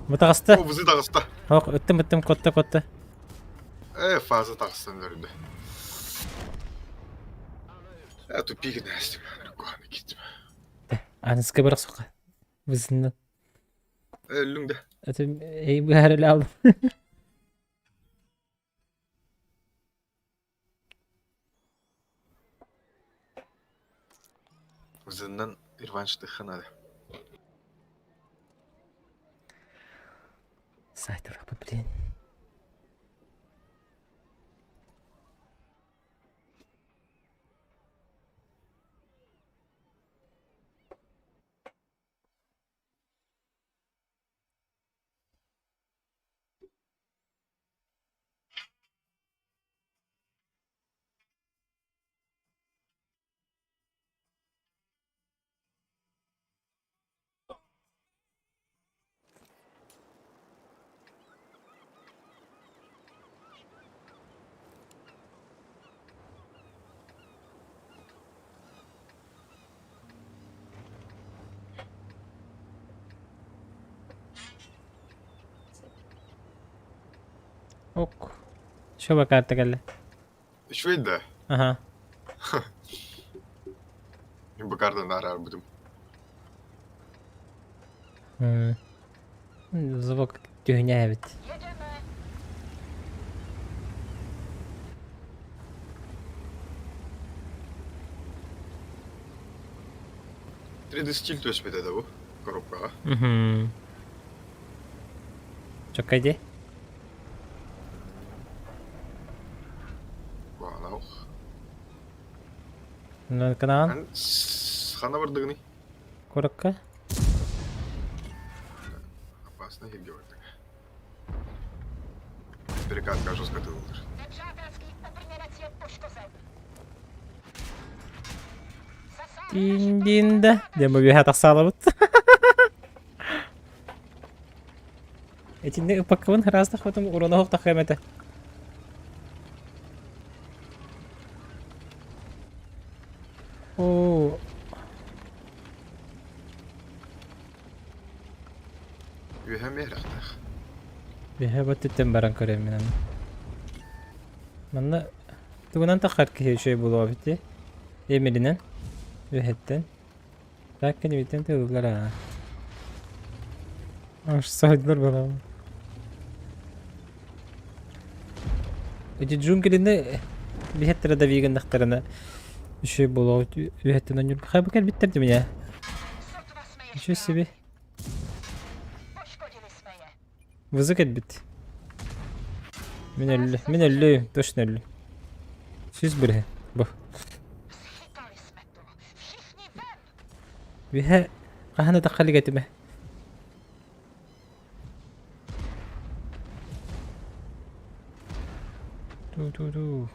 Бу таҕыста. О, бузы таҕыста. Ох, ыттым ыттым котта котта. Э, фаза таҕыстан өрдө. Э, тупик нэстим. Куханы киттим. Аныска бырах сука. Бызыннан. Өллүң да. Этим эй быһар эле алдым. Бызыннан реванш надо. Сайт блин. Ок. Шоба карта кэллэ. Үчүгэй да. Аха. Мин бу картаны араарбытым. Звук түһүнэ эбит. 3D стиль түспүтэ да бу коробкаҕа. Угу. Чоккай дии. Куһаҕана Канаан Хана бардыгыный? куоракка? Опасно сиргэ бардык. Перекатка жестко тылылыр. Тиндинда. Дем үөһэ тахсаалабыт. Итинник ыппаккабын ыраастахпытым уруна оһохтоххом этэ. Оо. Үөһэ миэрэхтээх. Үөһэ баттыттан баран көрөм мин аны. Манна тугунан таххар киһи үчүгэй буолуо эбит дии. Эмилинэн үөһэттэн. Так кэнибиттэн тыыллар аа. Аж сайдылар балам. Эти джунглины биһэттэрэ да виганнахтарына үчүгэй буолуо үөһэттэн онньур хайба кэлбиттэр дии меня. Ничего себе. Вызы кэлбит. Мин өллү, мин өллүм, точно өллүм. Сүүс бырыһы. Бу. Биһэ хаһан атахха илик этимэ. Ту-ту-ту.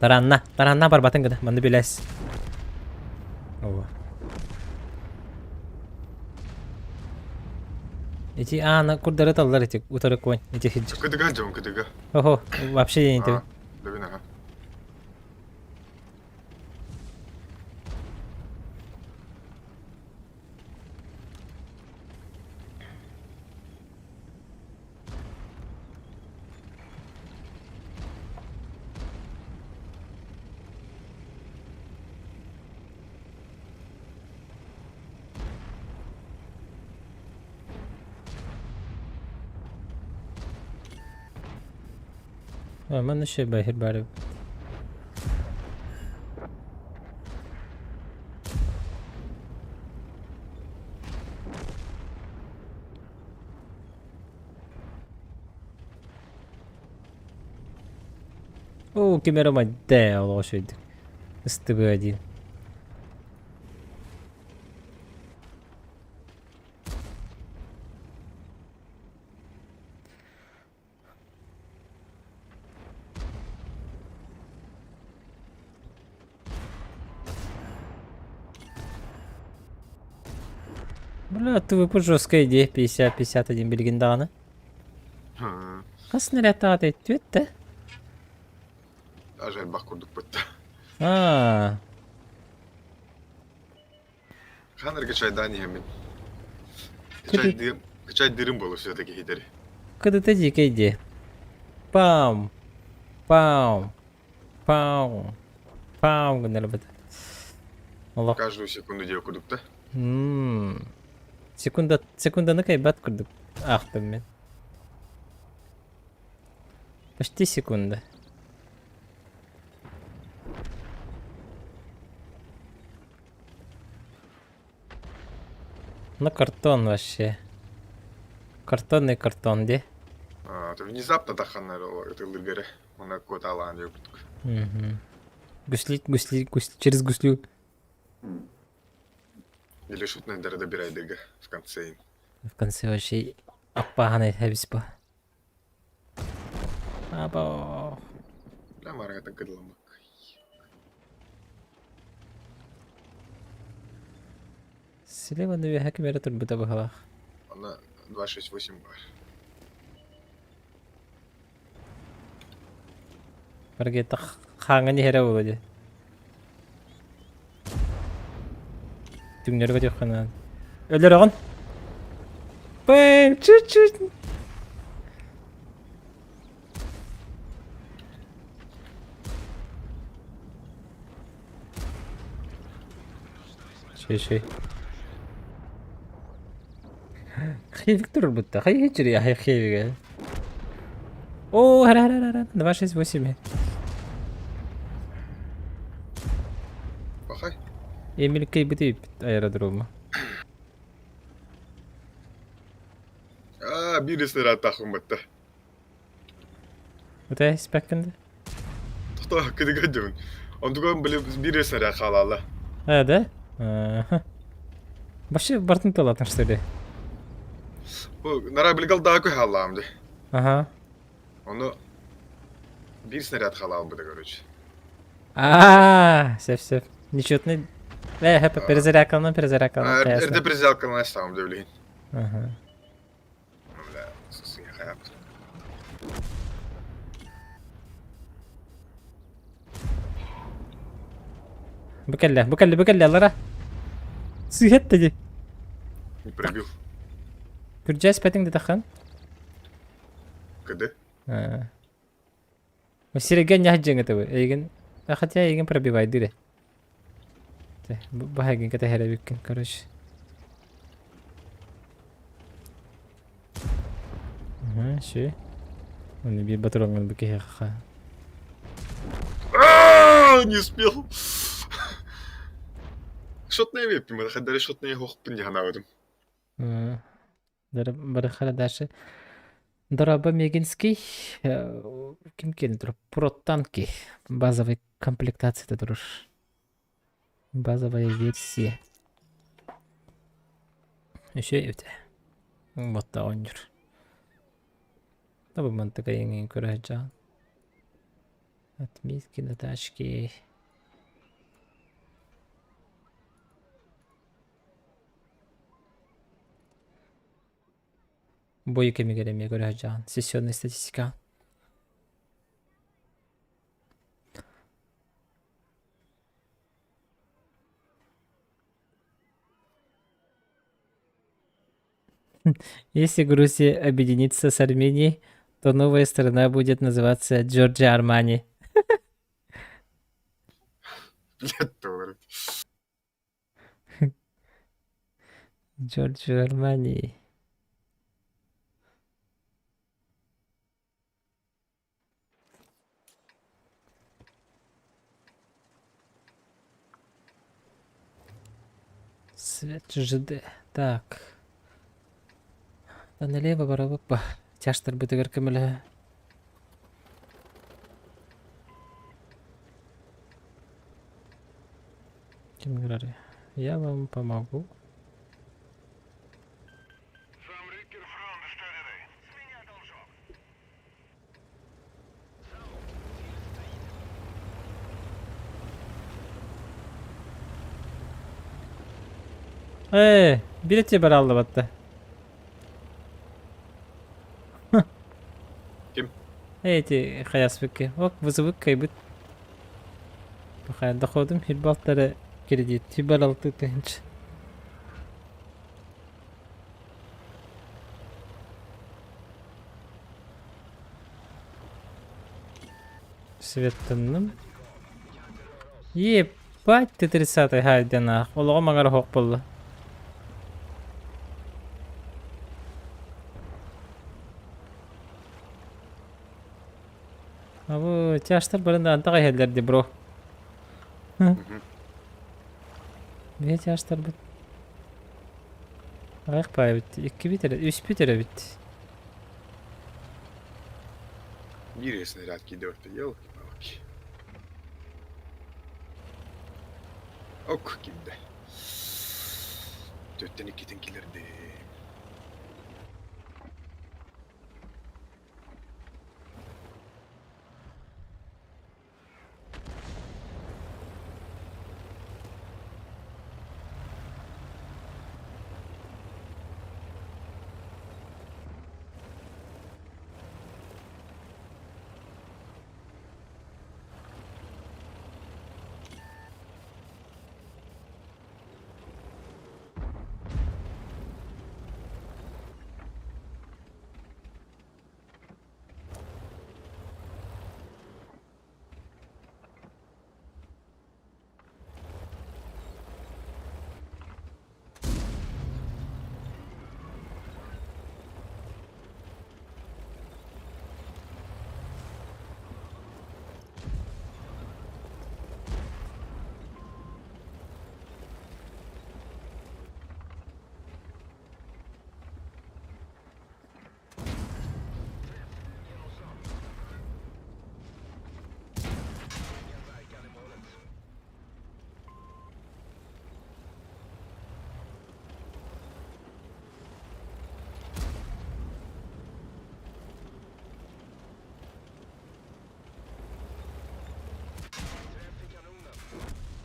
Таранна, таранна барбатын гына, манны билэс. Ова. Ити аана курдары таллар ити утары конь ити хиджир. Кыдыга дьон кыдыга. Охо, вообще не А, Левин ага. Манна ще бэһир бары. Оо, ким эрэ умайда олоҕо үчүгэйдик. Ыстыбыа дии. Бля, ТВП жесткая идея 50-51 билигин даҕаны. Хас снарядтаҕа түөт да? Даже элбэх курдук бытта. Аа. Хаан эргэ чайдаан иһэммин. Кычайдыырым буолуо все-таки иһитэри. Кыдыта дикэй дии. Пам! Пам! Пау! Пау гыннарбыт. Олох. Каждую секунду диэ курдук да? Мм. Секунда, секунданы кайбат курдук аахтым мин. Почти секунда. Ну картон вообще. Картонный картон дии. А, то внезапно таханнар ытыллыргары. Она куоталаан диэ курдук. Мгм. Гусли, гусли, гусли, через гуслю. Или шутнайдары добирайдыга в конце. В конце вообще аппаһан эбис бу. Або. Бля, марагатын кыдыламмык. Слева үөһэ ким эрэ турбута быһалаах. Она 268 бар. Баргета хааҥҥа иһэрэ буолуо дии. Түҥнэри көтүөххэ Өлөрөҕүн. Бэм чуть-чуть. Шей шей. Хейвик турбутта. Хай хечери хай хейвиге. О, хара хара хара. 2 6 8. Пахай. Эмил кыйбыт аэродрома. Аа, биир снаряд батта. Утай спеккенде. Тохто кыдыга дьон. Онтуган били биир снаряд хаалаала. А, да? Ага. Вообще бартын талатын что ли? Бу нара билгал даа хаалаам де. Ага. Ону биир снаряд хаалаам быда короче. А, сөп сөп. Нечетный. Э, хэп, перезарядкалана, перезарядкалана. Эрдэ перезарядкалана ставым деп Ага. Бля, сусыня хаябыт. Бу кэллэ, бу кэллэ, бу кэллэ, аллара. Сыһыт дии. Не пробил. Күрдьээс пэтиҥ да КД. Сирэгэ ньаһдьыҥ этэ эйигин. Хотя эйигин пробивай дыре. Баһайгын кэтэһэр эбиккин, короче. Ага, все. Оны биир батароҥҥа бу киһиэхэ. Не успел. Шотная веппим, хадары шотная хохпун дьаһанаабытым. Барыхара дальше. Дороба Мегинский, ким киэнэ турар? Протанки. Базовый комплектацията турар. Базовая версия. Үчүгэй эбит. Ботта оонньуур. Табы мантыка иҥин көрө сылдьаҕын. Отметки на тачке. Бой кэмигэр эмиэ көрө сылдьаҕын. Сессионная статистика. Если Грузия объединится с Арменией, то новая страна будет называться Джорджия Армани. Блядь, говорит. Джорджио Армани. Свет ЖД. Так. Да налево барабыппа. Тяжтарбытыгар көмөлөһө. Ким говорит? Я вам помогу. Ээ, билете бараллыбатта. Ким? Эти хайаспыкка. Ок, вызовы кайбыт. Бахай доходум хирбалтары кредит. Хирбалалты тыһынч. Светтанным. Ебать ты тридцатый хайдена. Олоҕум аҥара суох буолла. Абы тяжтар барында антаҕа иһэллэр дии бро. Бэйэ тяжтарбыт. Аҕыйах баайбыт. Иккибит эрэ, үспүт эрэ эбит. Биир снаряд киирдэ елки-палки. Ок киирдэ. Төттен иккитин киллэрдим.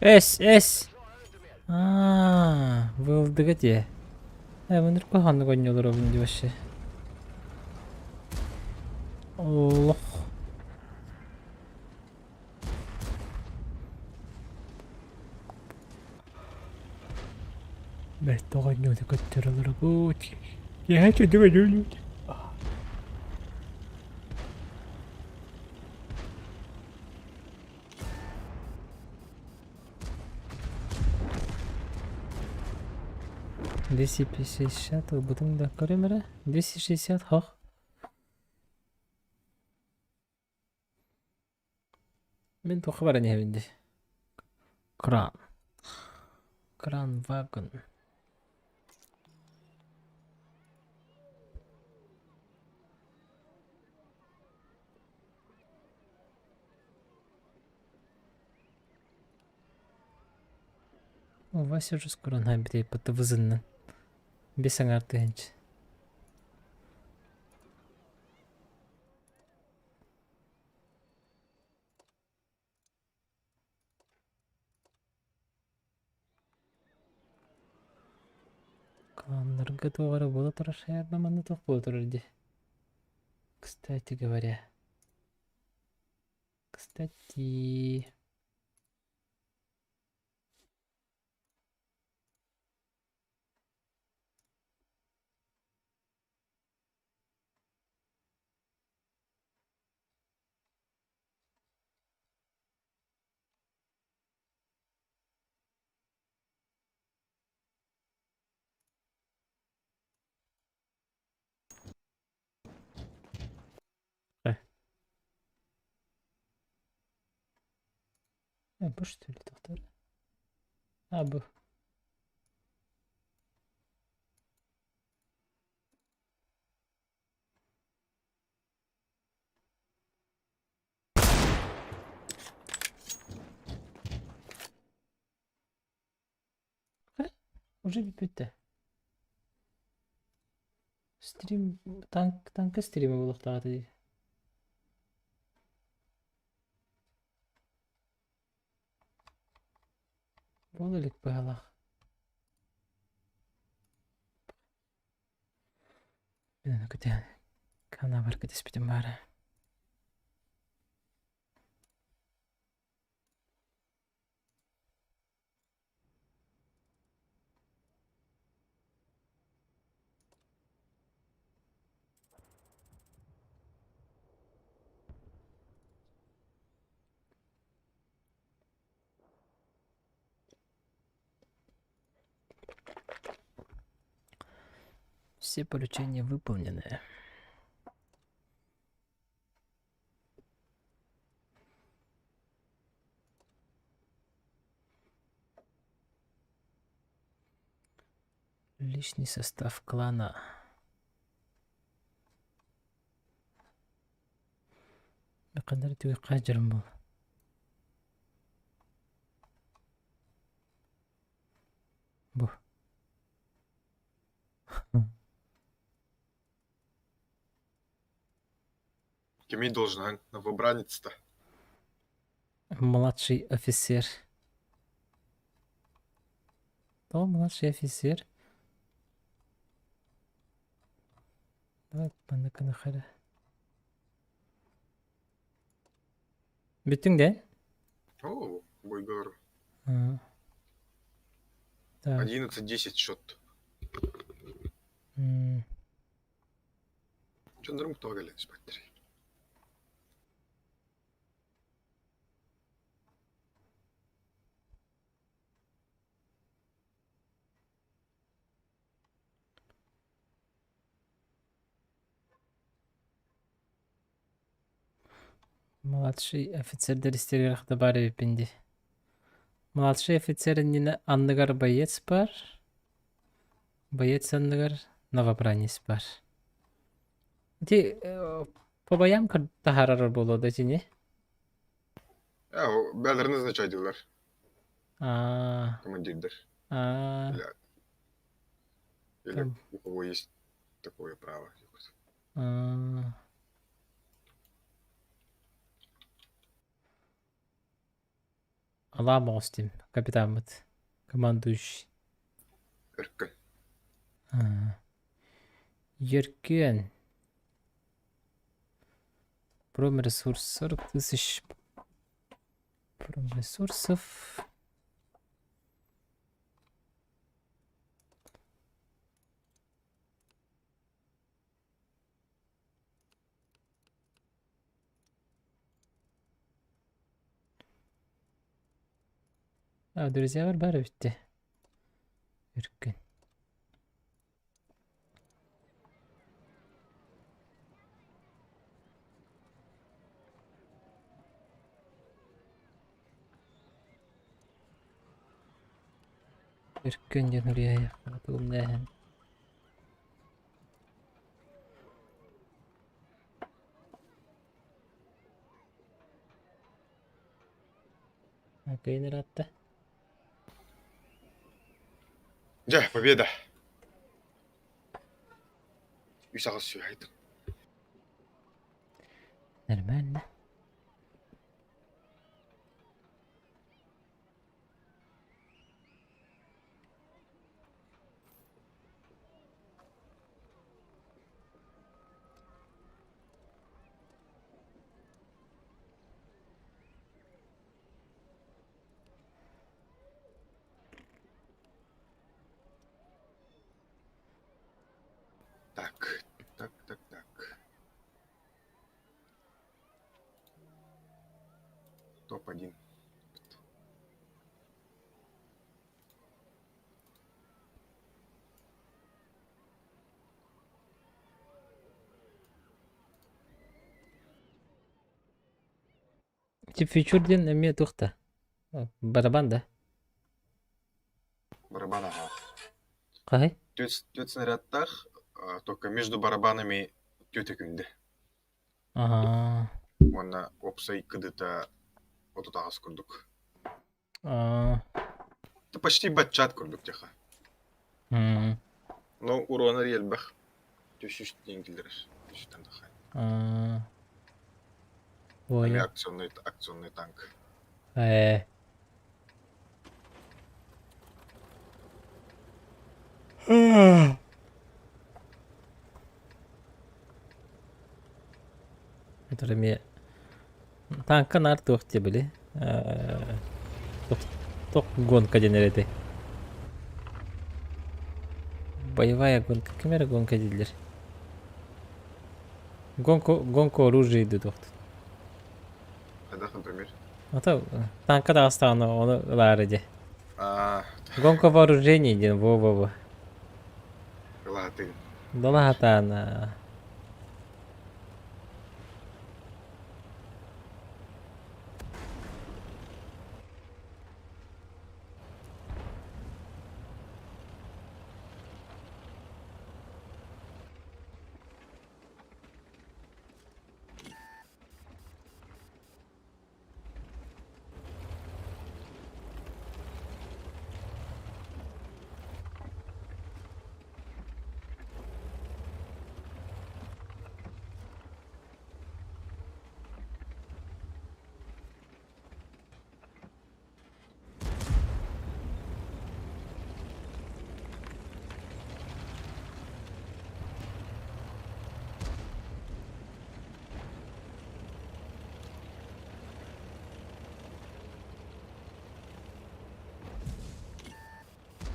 Эс, эс! Аа, вылдыга дии. Ээ, мындыр куһаҕаннык оонньуу олоробун дии вообще. Олох. Бэрт оҕонньуота көттөр олоробут. Киэһэ чөдүк өлүүлүүт. 250 ылбытыҥ да көрүм эрэ. 260 хох. Мин туохха баран иһэбин дии? Кран. Кран вагон. Вася уже скоро наберет ПТВЗ-нан. Бес аҥаар тыһыынча. Кланнарга туох эрэ буола турар шаярда манна туох буола турар дии. Кстати говоря. Кстати. Бу что ли тохтор? А, бу. Уже бүттэ. Стрим танк танка стрима буолуохтаах дии. Буола илик быһалаах. Канабар кэтэспитим баара. Все поручения выполнены. Личный состав клана. Ханна түгэх был. Бу. Кимий должен новобранец-то? Младший офицер. То младший офицер. Давай панаканахара. Бүттүҥ да? О, бойгор. А. Так. 11-10 счет. М. Дьоннорум тоҕо кэлэн испэттэрий? Младший офицердэр истэригэр да баар эбиппин дии. Младший офицер иннинэ анныгар боец баар, боец анныгар новобранец баар. Ити по боям таһаарар буолуо да итини? Ээ, бээлэрин назначайдыыллар Аа, командирдар. аа, Или, или там, у кого есть такое право. аа. Алаа моҕус дим, капитаммыт, командующий. Өркөн. Аа. Еркүөн. Промресурс 40 тысяч промресурсов. А, друзьялар бары бүтте. Өркөн. Өркөн диэн уруйаайахха тугум дээһин. Кыйын ыраатта. Дьэ, победа! Үс аҕыс сүһэйдим. Нормально. Так, так, так, так. Топ-1. Ити фьючер диэн эмиэ туох да? Барабан да? Барабан аха. Хаһай? Түөрт снарядтаах, только между барабанами түөрт күндэ. Аа. Уонна уопсай кыдыта 38 курдук. Аа. Это почти батчат курдук тихо. Но урона элбэх. 300 тенкилер. 300 тахай. Аа. Понял. Акционный танк. Это эмиэ тааҥка наар туох диэ били туох гонка диэн этэй. Боевая гонка ким эрэ гонка дииллэр. Гонку гонку оружия дуу туох Хайдах, например? Ото тааҥка таҕыстаҕына ону ылаары дии. А, Гонка вооружений диэн во-во-во. Ылаатыгын. Долаһатаан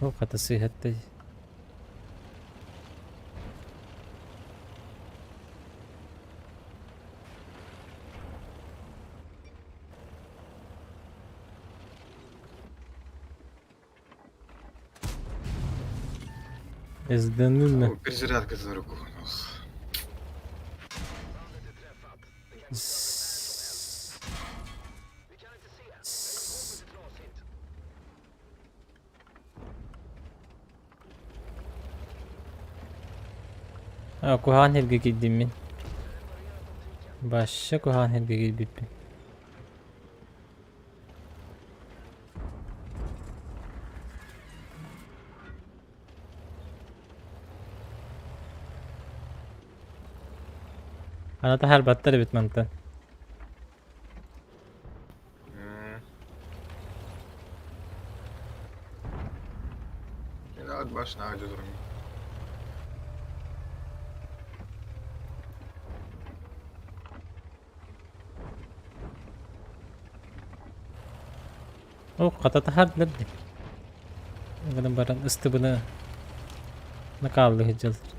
Ол хата сыыһаттай. СДН О, перезарядка за руку. Ох. С- С- А, куһаҕан сиргэ киирдим мин. Башша куһаҕан сиргэ киирбиппин. Ана таһаарбаттар эбит мантан. Не баш наадьа туран. О, хата таһаардылар дии. Гынан баран ыстыбыны накааллыы сылдьаллар.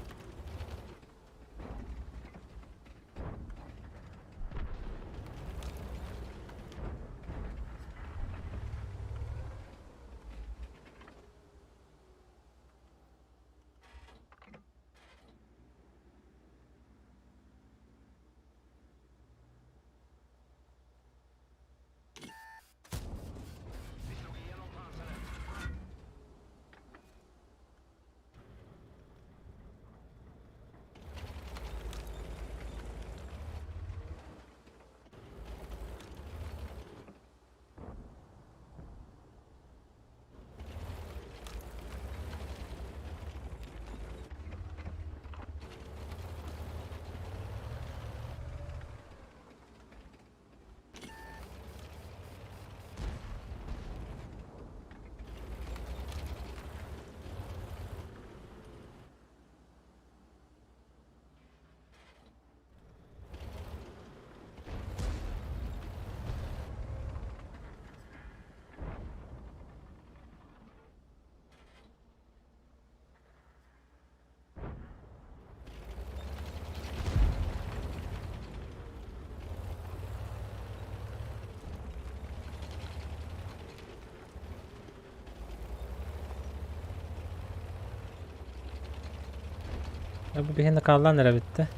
Бу биһи накаллаан эрэ бүттэ.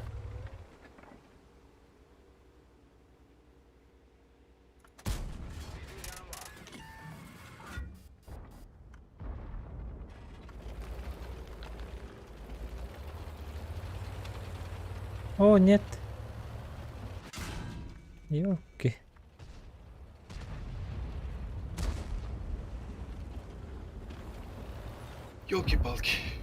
О, нет. Ёлки. Ёлки-палки.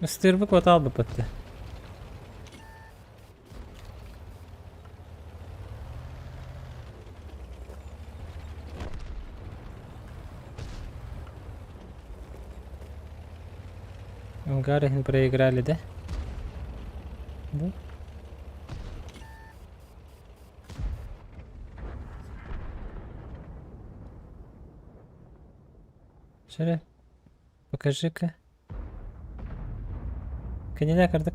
Ыстыырбыт куота албыппыт Ангар иһин проиграли, да? Да? Шере, покажи-ка. Кинилэр кырдык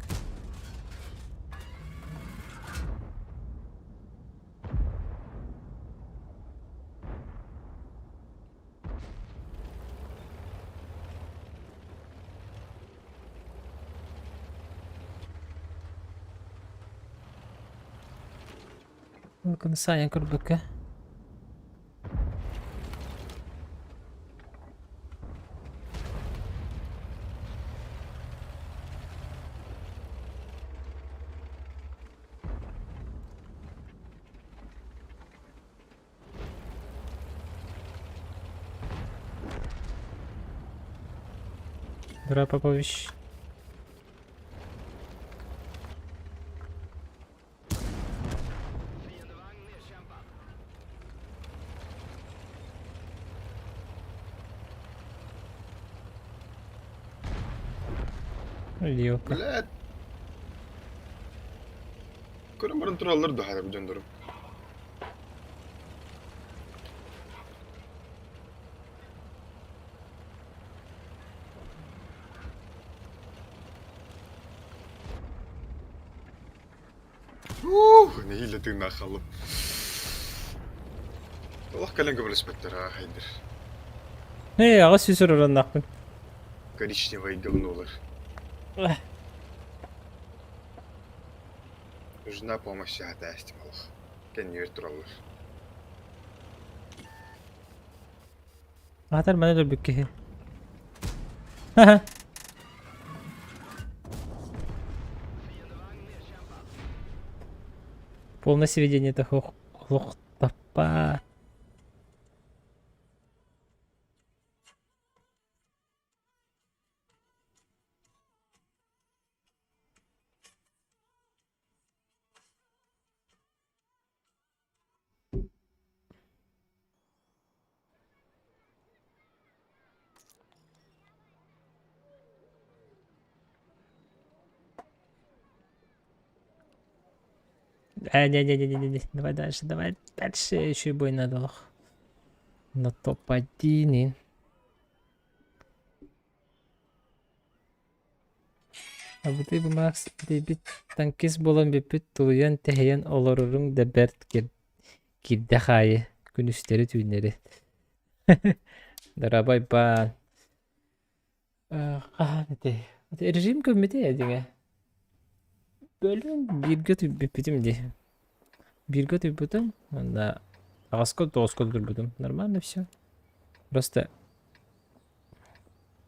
Ол сайын көрбүккэ Дра Попович. Лилка. Блядь. Көрөн баран тураллар да хара дьоннорум. Ух, нэһиилэ тыыннаах хааллым. Олох кэлэн көмөлөспөттөр аа хайдыр. Ээ, аҕыс сүүс ураннаахпын. Коричневай говнолар. Нужна помощь аһатаастым олох. Кэннигэр тураллар. Аатар маны өлбүт киһи. Полное сведение олох таппа. Не-не-не-не-не, давай дальше, давай дальше, еще и бой надо. На топ-1. Абытай бу Макс диэбит танкист буолан бүппүт тулуйан тэһийэн олороруҥ да бэрт киирдэх аайы күнүстэри-түүннэри Дорабай баан хаһан этэй режим көммүтэ дьиҥэ бөлүн бииргэ бүппүтүм дии бииргэ утуйбутум уонна аҕыска тоҕуска турбутум нормально все просто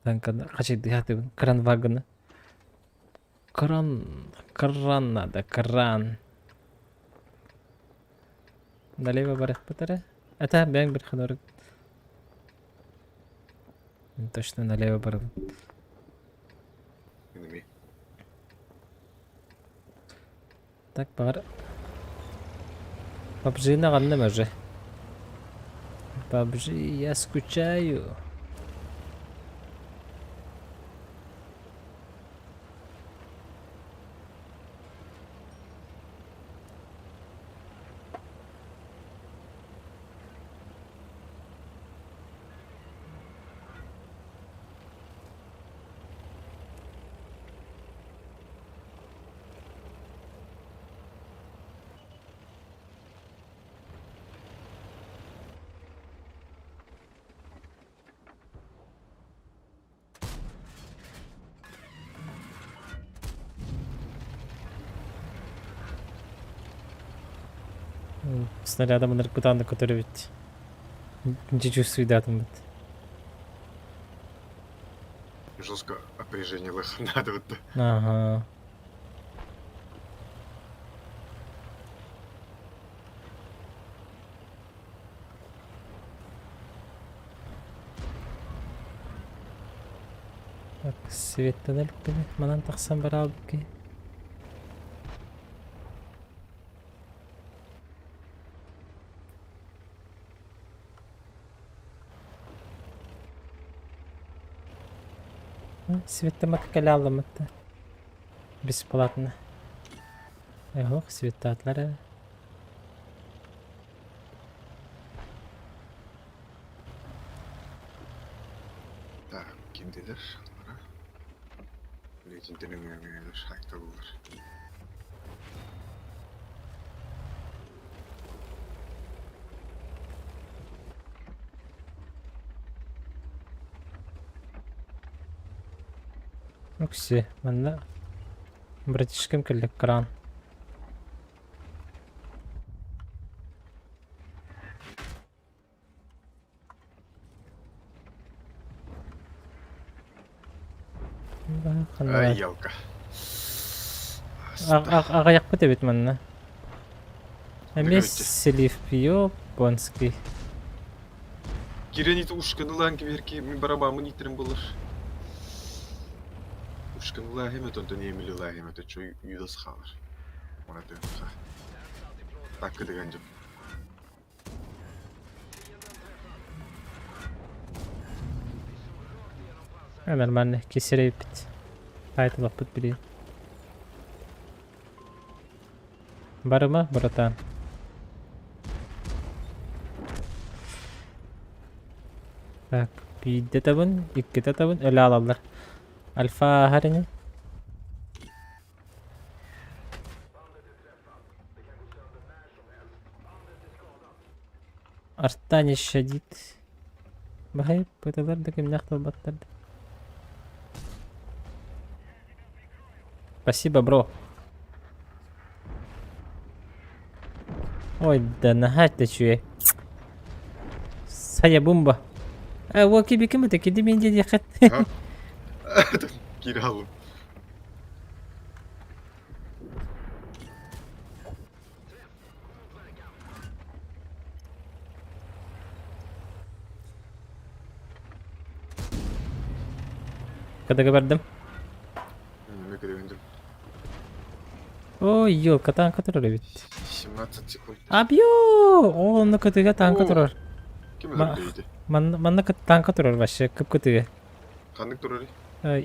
Танканы хачайдыахтыбын кран вагоны. Кран кран надо кран. Налево барыахпыт эрэ. Это бэйэҥ бір ханарык. Точно налево барабын. Enemy. Так баҕар PUBG-ны аҕынным уже. PUBG, я скучаю. Снаряда мынырык бытааннык көтөр эбит. Дьэ чувствуйдаатым бит. Жестко опережение надо вот. Ага. Так, светтэн иликпин. Манан тахсан бараабыт киһи. Светтэмэккэ кэлэ аалламмыт бесплатно. Эһох светтаатылар ээ. Так, кимдилер? Лейтенантын өҥөҥөөлөр, айталлар. Окси, манна братишкам кэллэ кран. Ай, елка. Аҕыйахпыт эбит манна. Эмиэ Селивпио Понский. Кирен ити ушканылаан киберки мин барабаммын иитэрим булар. Ушканылаа хэмэт онтон Эмилилаа хэмэт өчө юдас хаалар. Она тыынха. Таккы дыган дьон. Нормально, кисерейпит. Тайтылаппыт билин. Барыма, братан. Так, биирдэ табын, иккитэ табын, өлө алаллар. Альфа аһар ини. Арта не щадит. Баһай, пыталар да кимнээх талбаттар да. Спасибо, бро. Ой, да наһаа үчүгэй. Сайа бумба. Э, уоки биким это киди мен диэххит. Кире алым. Кадага бардым. Ой, елка, танка турар эбит. 17 секунд. Абьё! О, онно кытыга танка турар. Ким өлөрдөйдү? Манна манна танка турар вообще, кып кытыга. Ханнык турарый?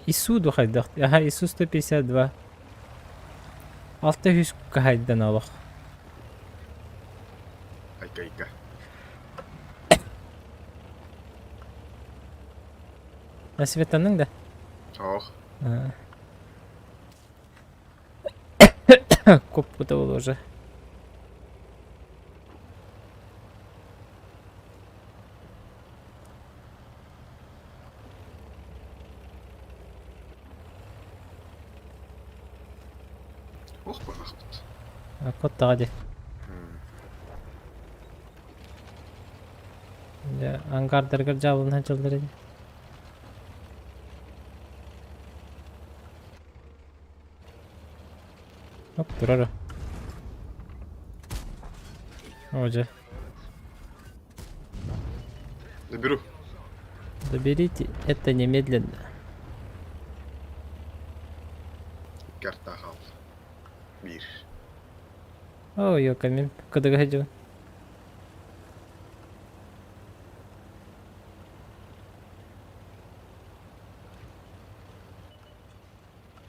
Ису духайдах. Аха, Ису 152. 600 кахайдан олох. Айка айка. Светаның да? Ох. Коппута ол уже. Ох баҕахпыт. Коттаҕа дии. Дьэ, ангардарыгар дьаабылана сылдьаллар ини. Оп, турар. О, дьэ. Наберу. Заберите это немедленно. Карта хаал. Биир. О, ёка, мин кыдыга сылдьабын.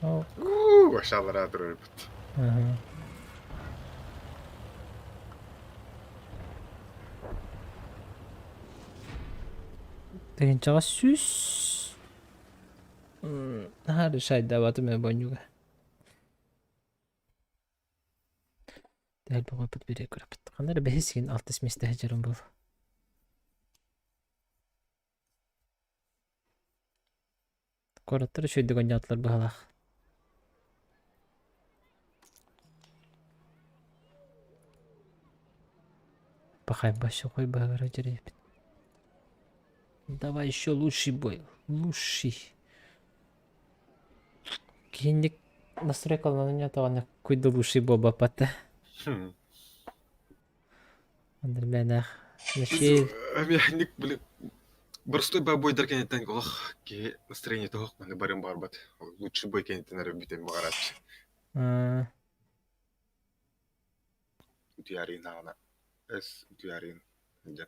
О, Уу, aşağılara турар эбит. ага. Тыһыынчаҕа сүүс наһаа решайдаабатым ээ бонньуга. Элбэҕи бириэ көрөппүт. Ханна эрэ бэһис син алтыс миэстэ сылдьарым буолуо. Куораттар үчүгэйдик оонньоотулар быһыылаах. Пахай башы хой баһыгара дьэрийэппит. Давай еще лучший бой. Лучший. Киһинник настройкаланан ньатаҕына куйда лучший буолбаппат да. Андырбээнээх. Вообще Эмиэхинник били боростуой баабойдар кэнниттэн олох киһи настроениета суох маны барыан баҕарбат. Лучший бой кэнниттэн эрэ бүтэн баҕарааччы. Утуйаарыйын аҕана эс утуйаарыйын дьэ.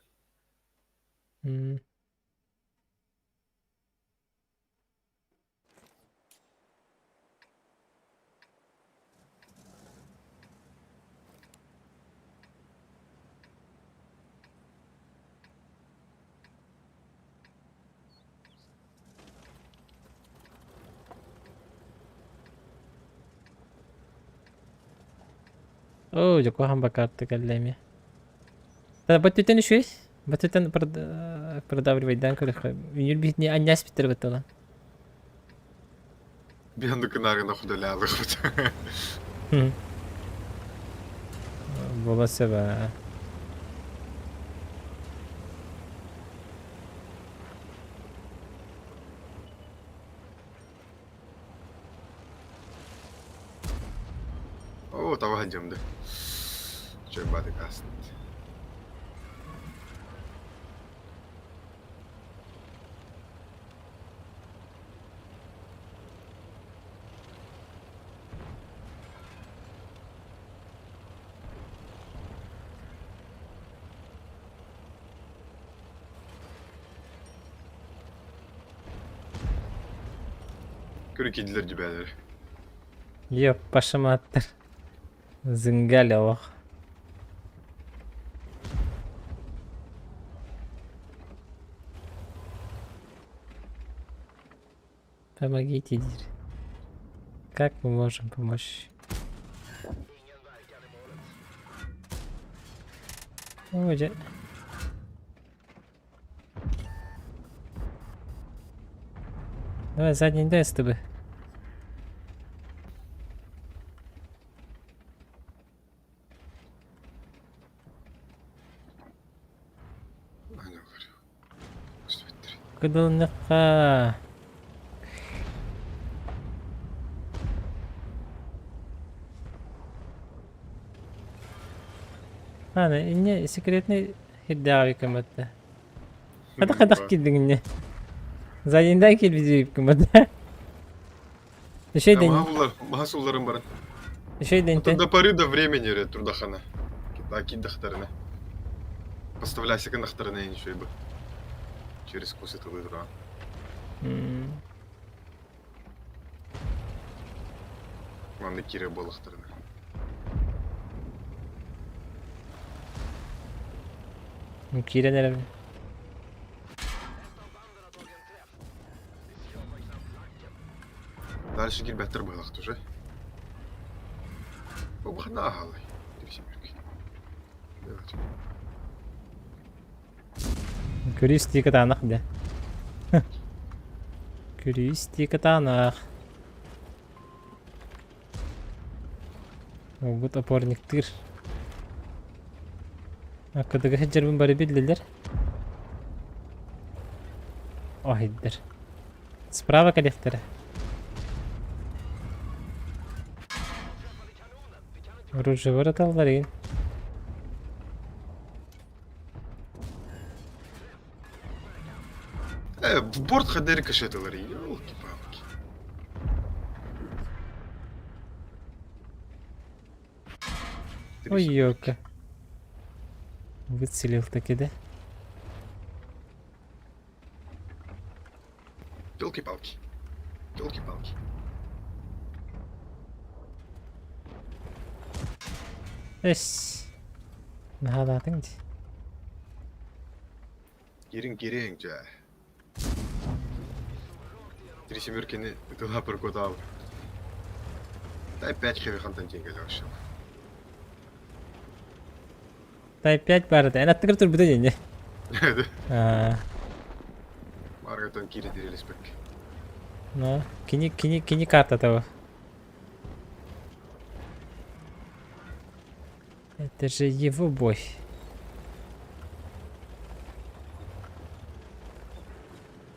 Оо, дьэ куһаҕан бакаарта кэллэ эмиэ. Бөттүтэн үчүгэй. Бөттүтэн продавливайдаан көрөххө. Үнүр биһитини анньаас биттэр баттала. Биһанды кынаарына худалаалыхпыт. Буола сөбө. Оо, таба сылдьыам да. Чой баатык ааст. Көрүкидилер дьүбээлэри. Йоп, пашамааттар. Зынгали олох. Помогите, Дир. Как мы можем помочь? О, дьэ. Давай задний дай с тобой. Кыдылыннахха. Аны инне секретный хирдээҕи көмөттө. Хата хатах киирдиҥ инне. Заднийдан киирбит көмөттө. Үчүгэй Маһа сулларын баран. Үчүгэй дэнтэн. До поры до времени эрэ турдахана. Киирдэхтэринэ. Поставляйся гынахтарына ничего бы. Через кусы тылы тура. Манна киирэ буоллахтарына. Киирэн эрэбин. Дальше киирбэттэр быһылахт уже. Бу ханна аһалай? Көрүү кытаанах да. Көрүү кытаанах. Угут опорниктыыр. Аккытыга сылдьарбын бары биллилэр. Оһайдар. Справа кэлиэхтэрэ. Оружие ыталлар игин. В борт ходери рикошетилэр, елки-палки. Ой, ёлка. Выцелил таки, да? Елки-палки. Елки-палки. Эс. Наһаалаатыҥ дии. Кириҥ кириҥ дьэ. Три семеркини тыла прокутал. Да опять хевихантан тиҥ Type 5 баар этэ. Эн аттыгар турбута диэн Аа. Маргатан киирэ тирэлэспэк. Ну, кини кини кини картата бу. Это же его бой.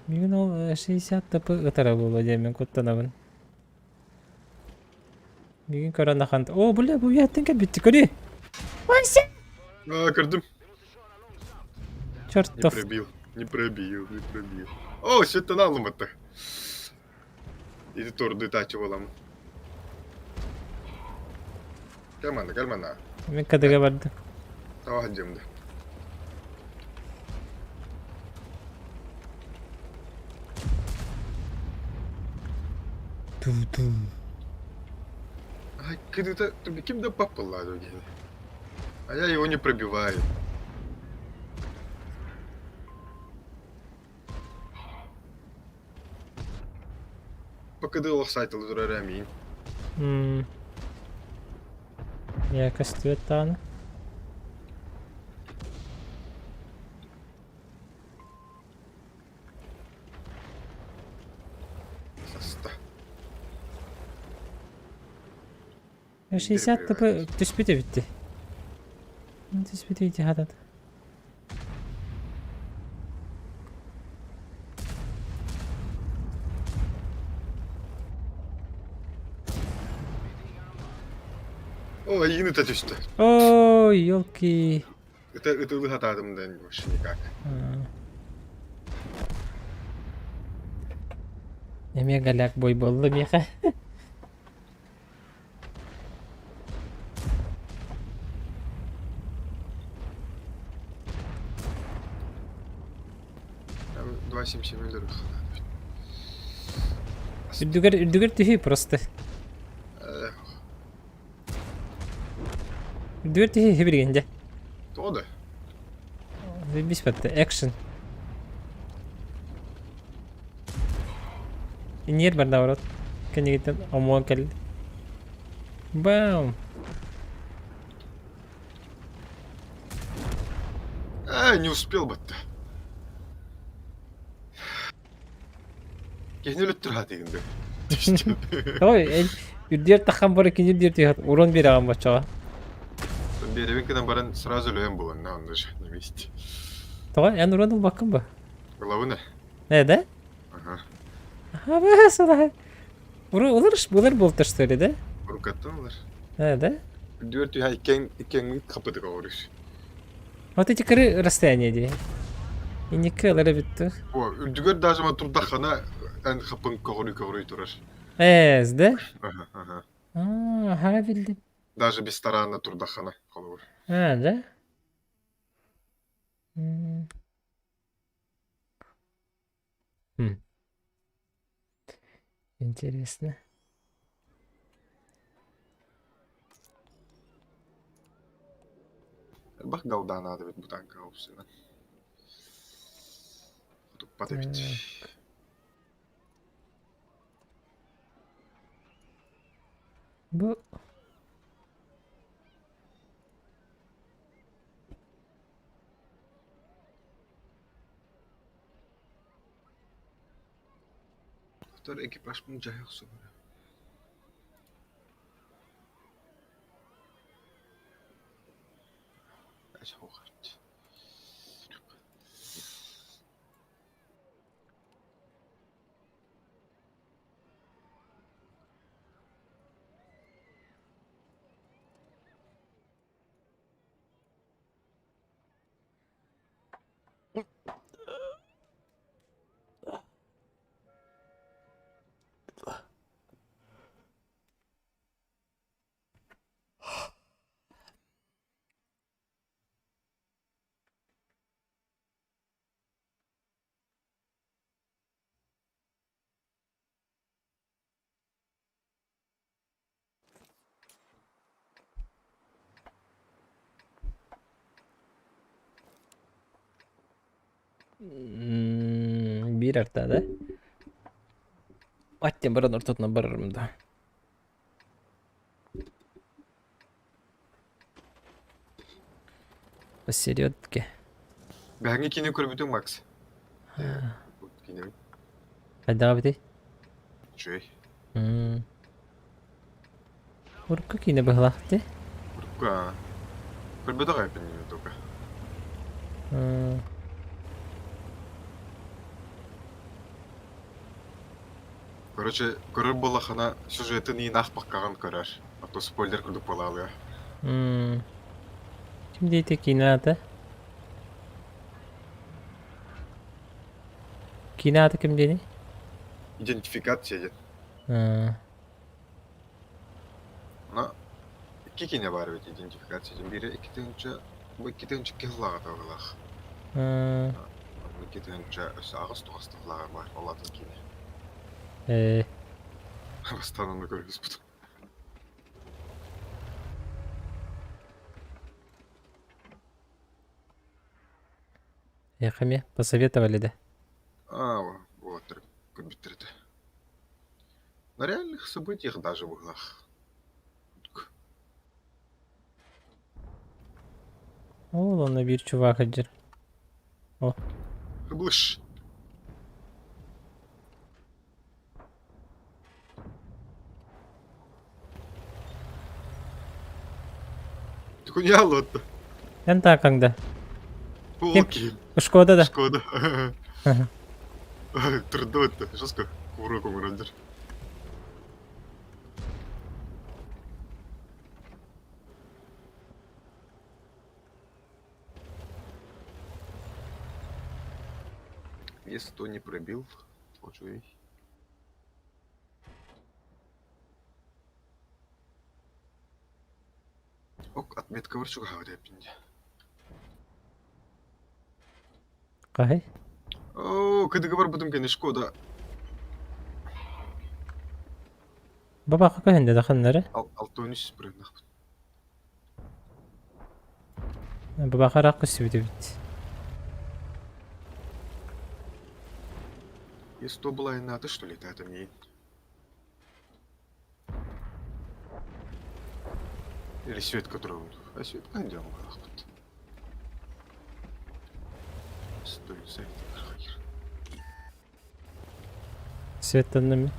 Бүгүн ол 60 ТП ытара буолуо диэммин куттанабын. Бүгүн көрөн ахан... О, бля, бу үйэттэн кэлбитти, көрү! Вася! А, көрдүм. Не Чертов. пробил, не пробил, не пробил. О, сөттөн алым атта. Ити турду ытааччы буоламмын. Кэл манна, кэл манна. Мин кадыга бардым. Таба сылдьыам да. Ту-ту. Ай, кыдыта, ким да паппыллаады диэн. А я его не пробиваю. Покидылах сайтыл турар эмиин. М. Я көстүбэт даҕаны. Саста. 60 ТП түспүт эбит дии. Түспүт ити хатат. О, эйигин ыта түстэ. Ой, елки. Ыта ытылыы сатаатым да вообще никак. Эмиэ голяк бой буолла миэхэ. 2.77 өлөрөх. Үрдүгэр үрдүгэр түһүү просто. Үрдүгэр түһүү хибирген дьэ. Тоҕо да? Биспэтте экшен. Иннигэр бар наоборот. Кэннигиттэн омуон кэллэ. Бам! Э, не успел бы-то. Киһини өлөттөр хаатыгын да. Ой, үрдүөр таххан бары кини үрдүөр түһэр урон биэрэҕин боччоҕо. Биэрэбин гынан баран сразу өлөйөн буолан онно же на месте. Тоҕо эн урон ылбаккын ба? Ылабын Э, да? Ага. Аба, сылай. Улар булар буолта что ли, да? Урукаттан ылар. Э, да? Үрдүгэр түһэ иккиэн иккиэҥҥит хапытык оҕурур. Вот эти коры расстояние дии. Инникки ылар эбит дуу. О, үрдүгэр даже турдаххына эн хапын көҕүрүү көҕүрүү турар. Эс, да? Ага, ага. А, ага билдим. Даже без тарана турдаххына холобур. А, да? М. Хм. Интересно. Элбэх голда наада эбит бу танкаҕа упсуна. Туппат эбит. Так. Бу Второй экипаж дьаһайа охсубута. Биир арта да? Аттен баран ортотунан барарым да. Посередке. Бэһэҥҥи киинэ көрбүтүҥ Макс? Киинэбин. Хайдаҕа эбитий? Үчүгэй. Урукку киинэ быһыылаах дии. Урукку аа. Көрбөтөх эбиппин только. Короче, көрөр буоллаххына сюжетын иин аахпаккаҕын көрөр. А то спойлер курдук буолаалыа. М. Ким диэти киинэ аата? Киинэ аата ким диэний? Идентификация диэн. Аа. Но икки киинэ баар эбит идентификация диэн. Биирэ 2 тыһыынча, бу 2 тыһыынча 2 сыллааҕы табылаах. Аа. 2 тыһыынча өссө аҕыс тоҕус сыллааҕы баар, ол атын киинэ. Ээ. Бастаан онно көрүспүт. Эйиэхэ эмиэ посоветовали да? А, вот, көрбүттэр этэ. На реальных событиях даже быһыылаах. Ол онно биир чувак сылдьар. О. Блыш. Түкүньэ аллотта. Эн таакаҥда. Ол киһи. Шкода да? Шкода. Турда жестко курок оҥорон Если не пробил, очень. Ок, отметка бар чугаһаабыт эппинде. Хаһай? Оо, кыдыгы барбытым кэннэ Шкода. Бабаха көһүндэ да ханнары? 6-13 бырыһынахпыт. Бабаха ыраах көстүбүт эбит. Е100 была и НАТО, что ли, это мне. Или свет, который он. А свет қандай быт. Стой, сайт. Светтанными.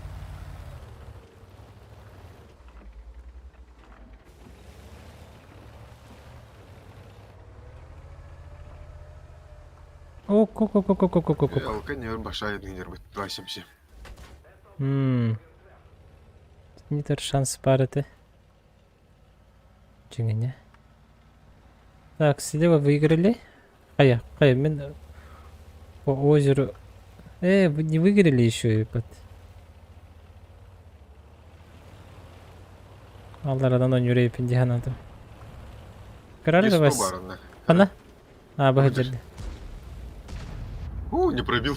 О, ко ко ко ко ко ко ко. Алка не большая нервы 277. Мм. Нитер шанс баар этэ. Дьиҥинэ. Так, слева выиграли. Хайа, хайа, мин по озеру. Вы не выиграли еще, ебать. Алларадан оонньуур эбиппин дии санаатым. Кырары Е100 бас. баранна. Ханна? А, быһа О, не пробил.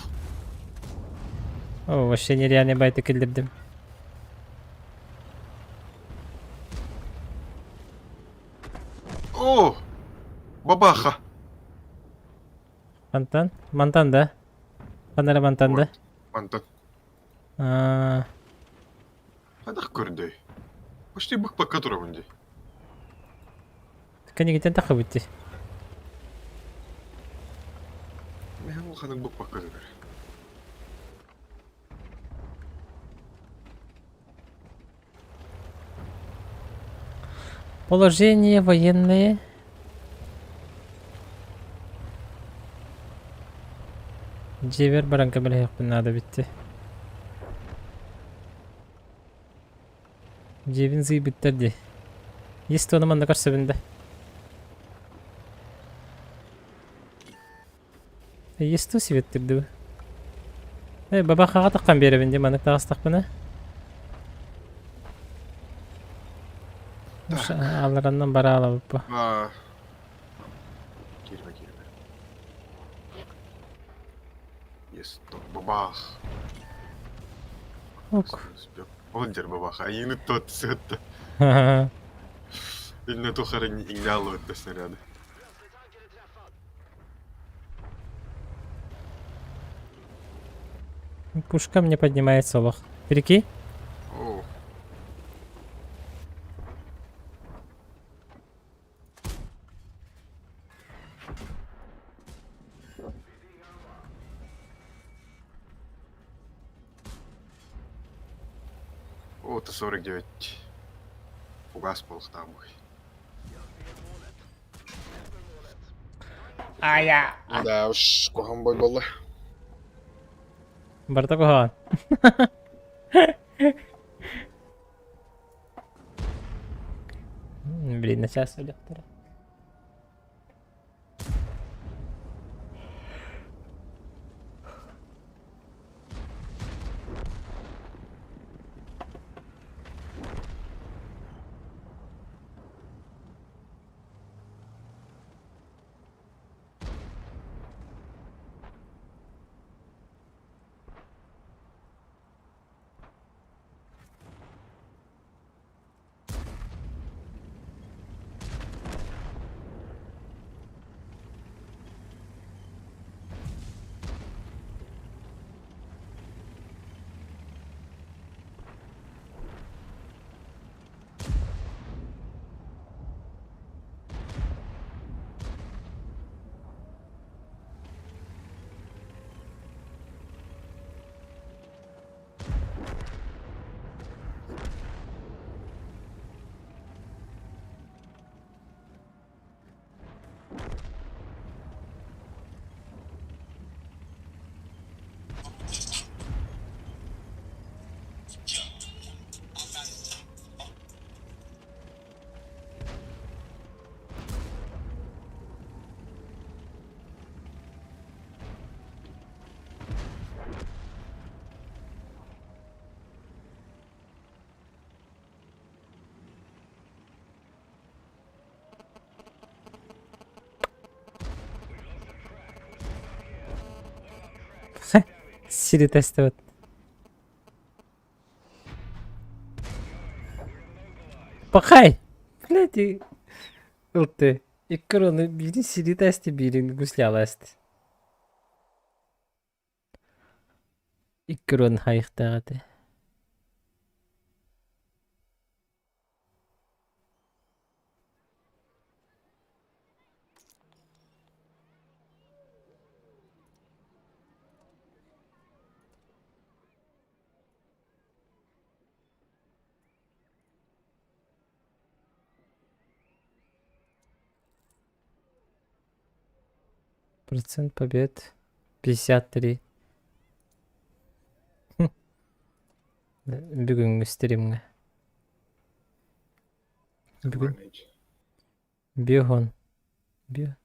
О, вообще нереальный байты киллэрдим. О, бабаха. Мантан? Мантан да? Ханна мантан да? Мантан. А, Хайдах көрдөй. Почти бык турабын дии. Кэннигиттэн тахсыбыт дии. Мен улаханнык быкпакка турар. Положение военное. Дьиэбэр баран көмөлөһүөхпүн наада эбит. Дьиэбин сыыйбыттар дии. Есть ону манна көрсөбүн да. Есть ту сибеттирдиб. Э, бабахаҕа таххан биэрэбин дии маннык таҕыстахпына. Так. Аллараннан бара алабыппа. А, киирбэ, киирбэ. Е100 бабах. Ок. Он дер бабах. Айыны тот сытты. Инне тухары иңне алып өтті снаряды. Пушка мне поднимается лох. Прикинь? О. О, Т-49. Фугас буолуохтаах. Ая. Да уж, куһаҕан бой буолла. Барыта куһаҕан. Блин, начаас өлүөхтэрэ. Сири тэстибэт. Пахай! Блядь, ылты. Икки рону биирин сири тэсти, биирин гусляла эсти. Икки рон хайыхтаах этэ. Процент побед 53. Бүгүҥҥү стримҥэ. Бүгүн Биохон. Био.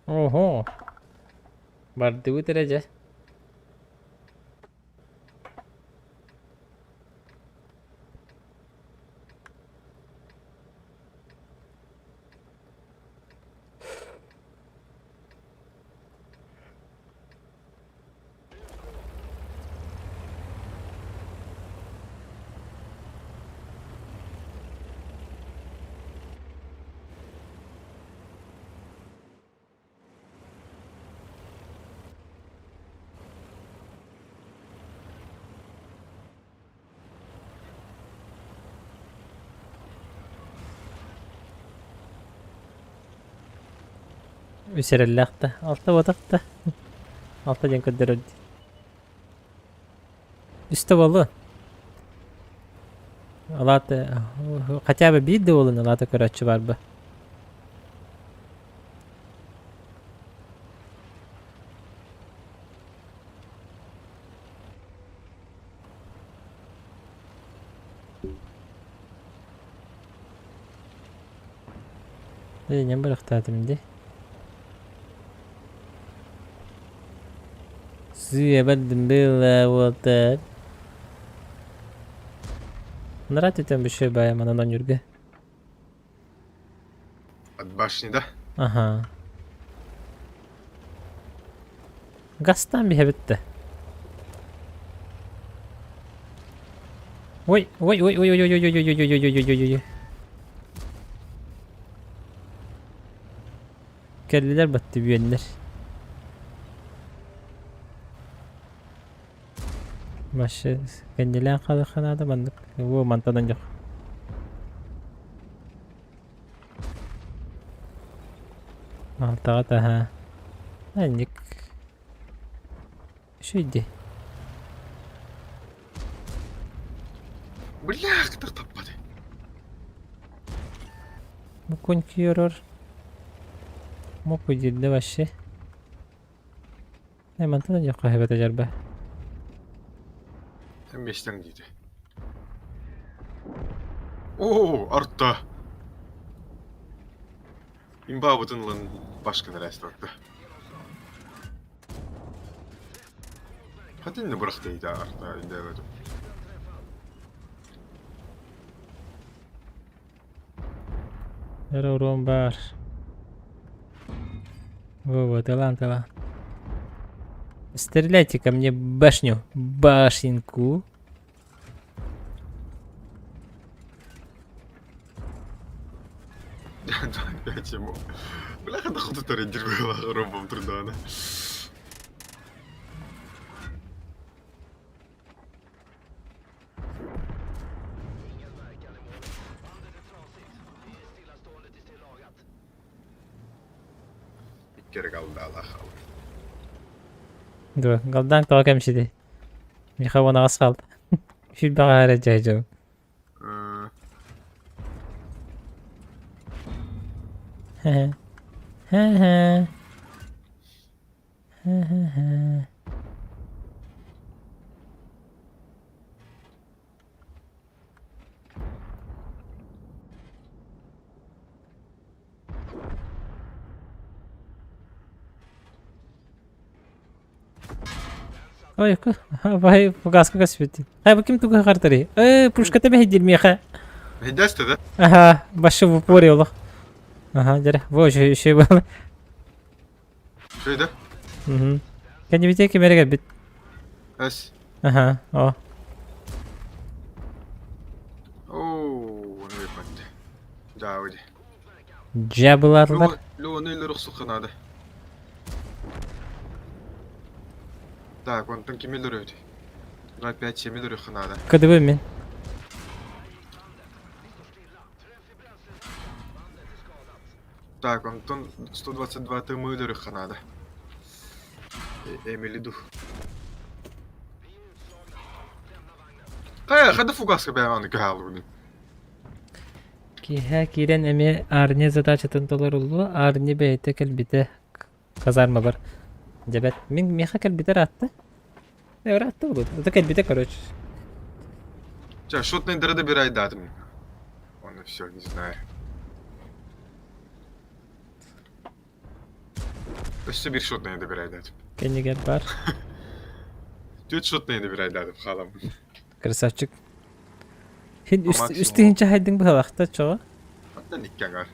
Ого! Бардыбыт эрэ дьэ. Үс эрэллээх да, алта буотах да. Алта диэн көрдөрөр дии. Үстэ буолуо. Алаата хотя бы биир да буолун алаата көрөөччү баар ба. Ээ, бырахтаатым дии. Сыа бардым было вот. Нрать там еще бая манан онюрга. От башни, да? Ага. Гастан биһэбитте. Ой, ой, ой, ой, ой, ой, ой, ой, ой, ой, ой, ой, ой, ой. Кэллилэр батты үөннэр. Маша кэннилээн хаалыахха наада маннык. Оо, мантан онньох. Алтаҕа таһа. Анник. Үчүгэй Бля, как таппады. Бу күн киирэр. Мопу диирдэ вообще. Э, мантан да дьоххо хэбэтэ дьарба. Миэстэҥ диэтэ. Оо, арта. Имбаабытын ылан башкын эрээстибатта. Хатинна бырахта иитэ арта индээбэтим. Эрэ уруом баар. Во-во, талант, талант. Стреляйте ко мне башню. Башенку. Опять ему. Бляха, да хуй тут ориентировала ромбом трудана. Икки эрэ галдаалаах хаалбыт. Дуо, галдаан тоҕо кэмситэй? Миэхэ уон аҕыс хаалта. Сүүрбэҕэ эрэ дьэ Хэ-хэ. Хэ-хэ-хэ. Ой, бай, фугаска көспүт. Хай, бу ким тугу хартарый? Э, пушката бэһидир миэхэ. Эйдэстэ да? Ага, башы в упоре олох. Ага, дьэрэ, во, еще, еще было. Үчүгэй да? Мгм. Кэннибитигэр ким эрэ кэлбит. Эс. Аха, о. Оо, ону ыйыппат. Дьаабы дии. Дьаабылаатылар. Леону өлөр охсуохха наада. Так, онтон кими өлөрөбүт? 2, 5, 7 өлөрүөххэ наада. КДБ мин. Так, онтон 122 тымыы өлөрүөххэ наада. Эмили ду. Хайа, хада фугаска бэйэм аны көһө Киэһэ киирэн эмиэ Арни задачатын толоруллуо, Арни бэйэтэ кэлбитэ казармабар. Дьэбэт, мин миэхэ кэлбитэ ыраатта. Э, ыраатта буолуо. Это кэлбитэ, короче. Ча, шотный дыры добирай датым. Он и все, не знаю. Өссө биир шотнайы добирай датым. Кэннигэр бар. Түөрт шотнайы добирай датым хаалам. Красавчик. Хин По максимуму. үс тыһыынча хайдыҥ быһалаахта чоҕо. Оттон икки аҥаар.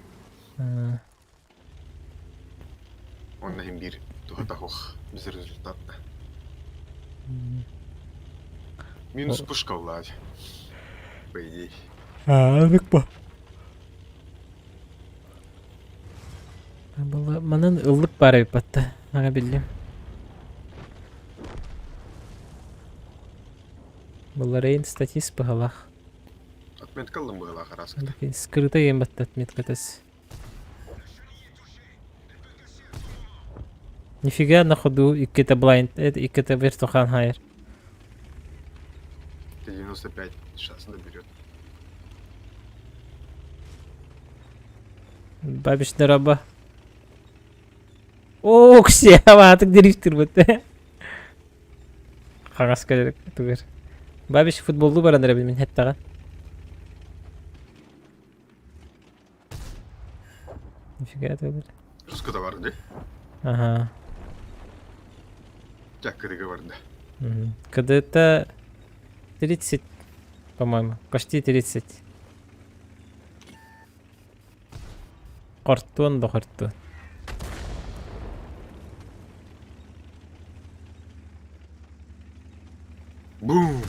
Онно иһин биир туһата суох без результатно. Минус пушка улаат. По идее. Анык бу. Манан ыллык баар эбит батта. Ага биллим. Булларайын статист быһалаах. Отметка ыллым быһалаах араскыта. Скрыта ем батта отметкатас. Нифига на ходу иккитэ blind, это иккитэ вертухан хайр. 95 сейчас наберет. Бабич раба. Ок, все, аатык директор Хаҥас кэлэр тугар. Бабич футболлуу баран эрэбин мин хэттэҕэ. Нифига тугар. Русската бар дии. Ага. Дьэ, барда. КДТ 30, по-моему, почти 30. Хортуон да хортуон. Бум!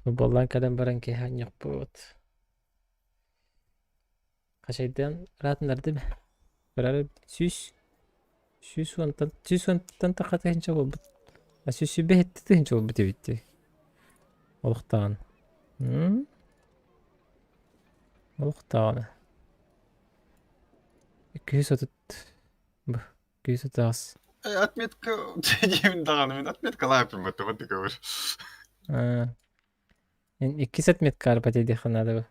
Футболлаан кэлэн баран киэһэ анньыахпыт. Хачайдыан ыраатыннардым. Көрөр 100 110-тан 110-тан тахха тыһыынча буолбут. А 127 тыһыынча буолбут эбит дии. Олохтоон. Олохтоон. 230 бу 238. Отметка диэбин даҕаны мин отметкалаабыппын баттабат да көбөр. Иккис отметка арбат диэххэ наада бу.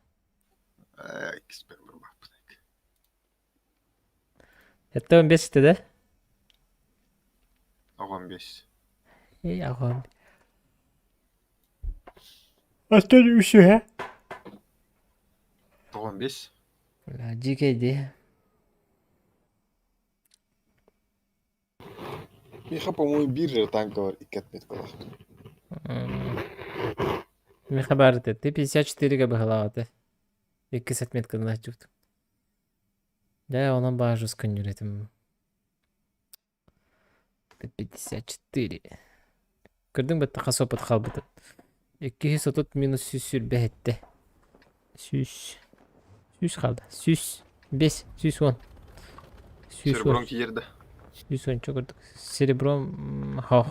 Иккис барбаппын. Это он бес да? Оҕом бес. Эй, аҕам. Оттон үсүһэ? Оҕом бес. Дьиикэй дии. Миэхэ, по-моему, биир эрэ танка бар икки отметкалаах. Миэхэ баар этэ. Ты 54-гэ быһалаах этэ. Иккис отметканы сылдьыбытым. Дьэ, онон баажыс көнньүр этим. 54. Көрдүҥ бытта хас опыт хаалбытын. 230 минус 127. 100. 100 хаалда. 105, 110. 110. Серебром тиийэрдэ. 110 курдук. Серебром хох.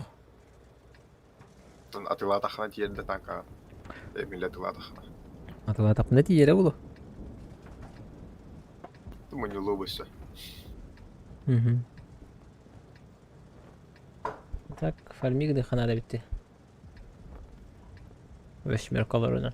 Атылаатаххына тиийэрдэ танкаҕа. Эмиле атылаатаххына. Атылаатахпына тиийэрэ буолуо. Мунньулуу быста. Мгм. Так, фармиг дыхана битти. Восьмеркаларынан.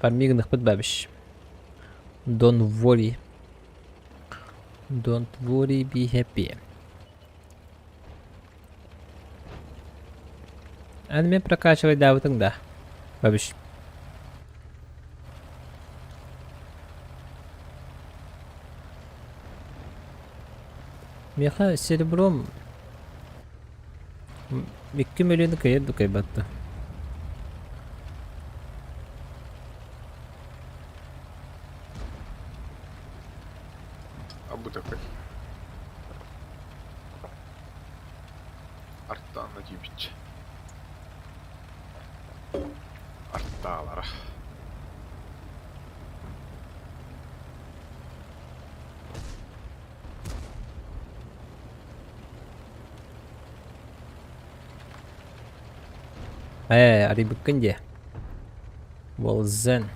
Фармигных бабиш. Don't worry. Don't worry, be happy. Эн мен прокачивайдаабытыҥ да, бабиш. Миэхэ серебром икки миллиону кыайар да кыайбат да. А бу такой. Артаана диэбиччэ. Артаалара. Ээ, арыйбыккын дии. Волзен.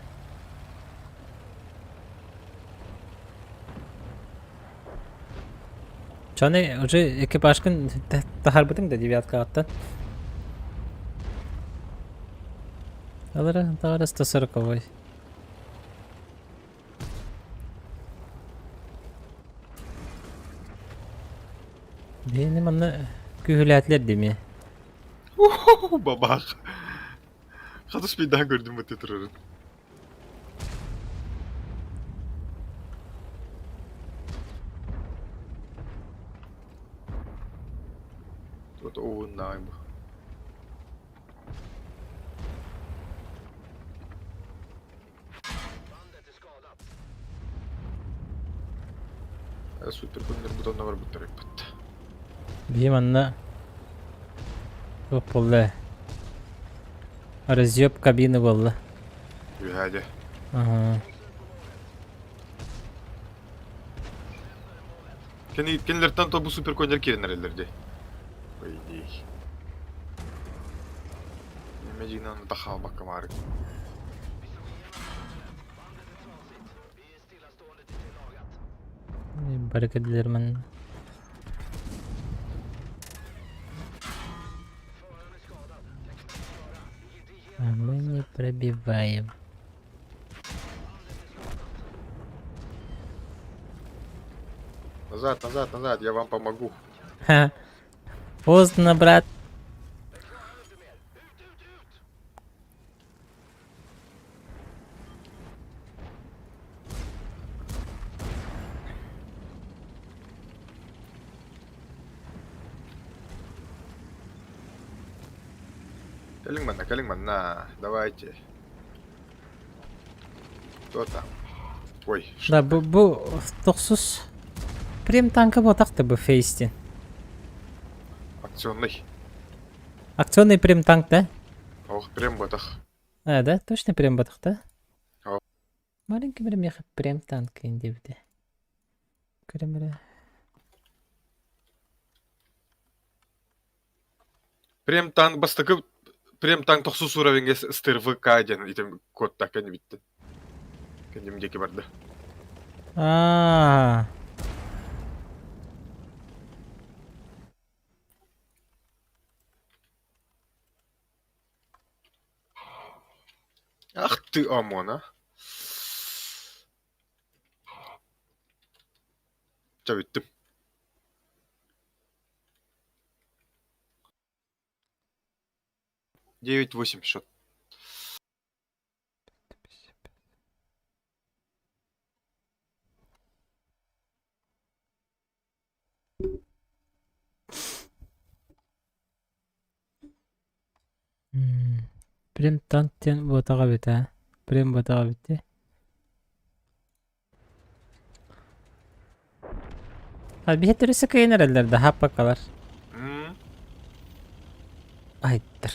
Чаны уже экипажкын таһарбытыҥ да девяткаҕыттан. Алара таҕара 140 Биһини манна күүһүлээтилэр дии Бабах. Хатыс пейдаан көрдүм бытты турарын. Вот ууннаай бу. Супер күннэр бутонна барбыттар эппит. Биһи манна туох буолла? Разъеб кабины буолла. Үһээ дьэ. Аһаа. Кини кинилэртэн то бу суперконнер киирэн эрэллэр дии. По идее. Мединаны да хаалбакка маары. Бары кэллилэр манна. А мы не пробиваем. Назад, назад, назад, я вам помогу. Ха. Поздно, брат. Кэлиҥ манна, кэлиҥ манна. Давайте. Кто там? Ой, Да, бу, бу тохсус прем танка буотах да бу фейстин. Акционный. Акционный прем танк, да? Ох, прем батах. А, да? Точно прем батах, да? О. Маленький прем меха прем танк диэбитэ. Көрөм Прем танк бастакы прем танк тохсус уровеньге СТРВК диэн итим кодта кэннибиттэн. Кэнним диэки барда. Аа. Ах ты ОМОН, а. Чэ бүттүм. 9-8 счет. Прям танк диэн буотаҕа эбит ээ. Прям буотаҕа эбит дии. Биһиттэр өссө кыайан эрэллэр да хааппаккалар. Айдыр.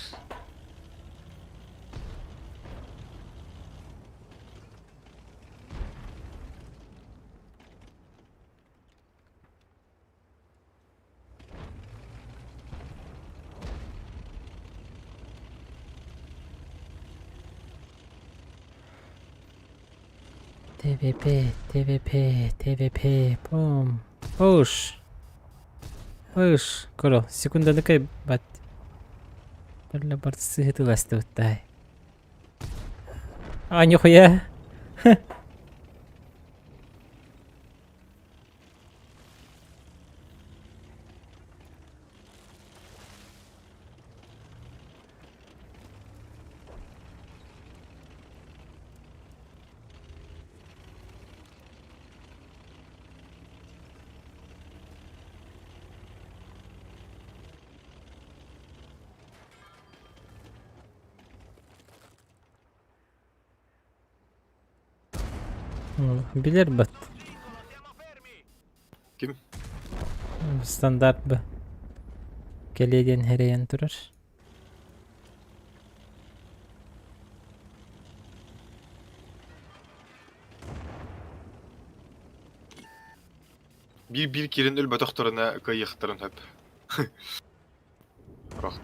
ТВП, ТВП, ТВП, бум. Пуш. Пуш. Көрө, секунданы кай бат. Барлы бар сыһытыластыбыттай. А, нихуя. Билэр бат. Ким? Стандарт б. Кэлиэ диэн эрэйэн турар. Биир-биир киирэн өлбөтөхтөрүнэ кыайыахтарын сөп.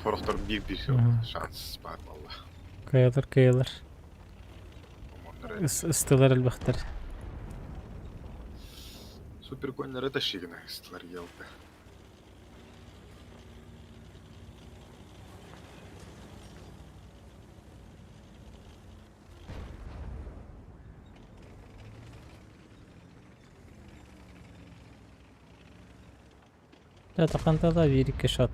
Сорохтор биир-биир шанс баар буолла. Кыайалар, кыайалар. Ыстылар элбэхтэр. Суперконнары тащигина ыстылар елка. Жатақханада биир шот.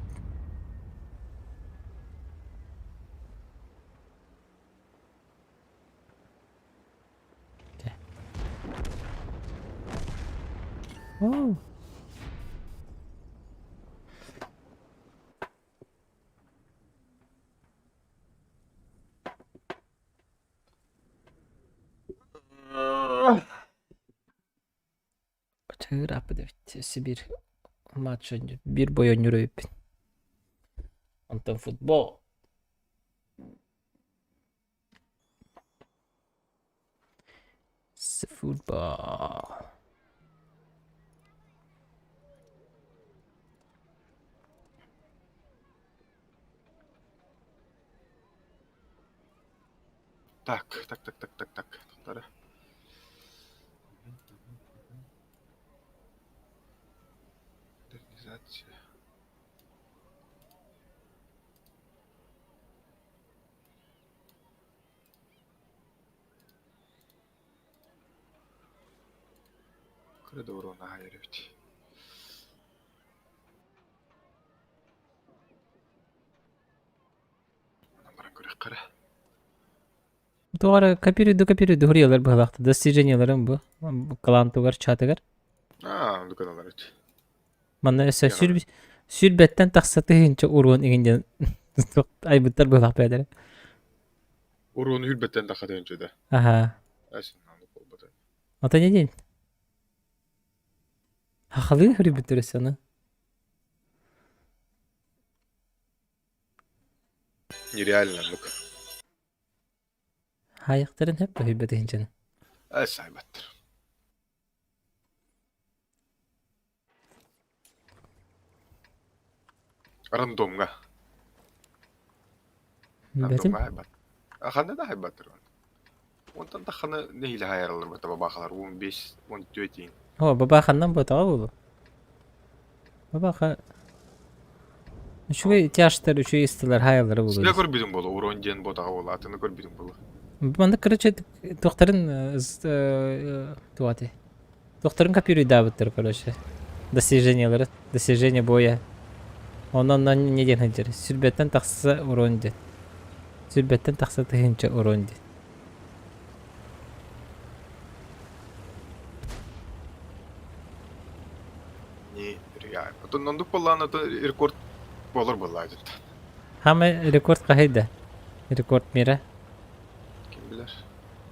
Оо. Чыырааппыт эбит. Өссө биир матч биир бой оонньуур эбиппин. Онтон футбол. Футбол. Так, так, так, так, так, так. Тохтара. Модернизация. Кыра да уруона аһайар эбит. Онон баран көрүөххэ эрэ. Туох эрэ копируйду копируйду суруйаллар быһыылаах достижениеларын бу клан тугар чатыгар. Аа, оннук гыналар эбит. Манна өссө сүүрбэттэн тахса тыһыынча уруон иҥин диэн айбыттар быһыылаах бэйэлэрэ. Уруону сүүрбэттэн тахса тыһыынча да. Аха. Эс, оннук буолбата. Ото не день. Хахалыы суруйбуттар өссө ону. Нереально оннук. Хаайыктарын хөп көһүйбэт иһинчэн. Э, саайбаттар. Рандомҥа. Бэтим. Рандомҥа хаайбат. Ханна да хаайбаттар. Онтон таххана нэһиилэ хаайараллар бата бабаахалар 15 14 иин. О, бабааханнан буотаҕа буолуо. Бабааха үчүгэй тяжтар үчүгэй истилэр хаайаллара буолуо. Силэ көрбүтүм буолуо, урон диэн буотаҕа буолуо, атыны көрбүтүм буолуо. Маннык короче туохтарын туох этэй? Туохтарын копируйдаабыттар короче. Достижениелары, достижение боя. Онон онон не диэн сылдьар. Сүрбэттэн тахса урон диэн. Сүрбэттэн тахса тыһыынча урон диэн. Не реально. Отон ондук буоллаҕына ото рекорд буолар буоллаа дьон. Хамай рекорд хаһый да? Рекорд мира. Ким билэр.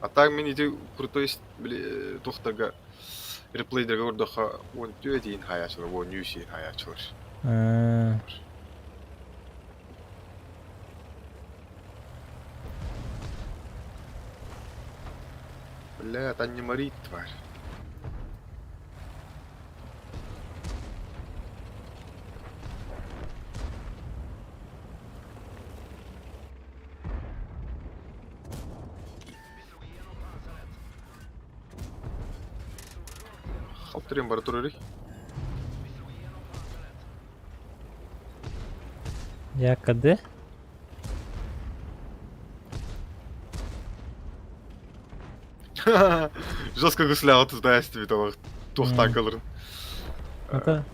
А так мин ити крутой били туохтарга реплейдергэ көрдөххө 14 иин хаайааччылар, 13 иин хаайааччылар. Бля, это не морит, тварь. Халтырын бара турарый. Якады. Жестко гусляҕа тутаа истибит олох туох танкаларын. Ата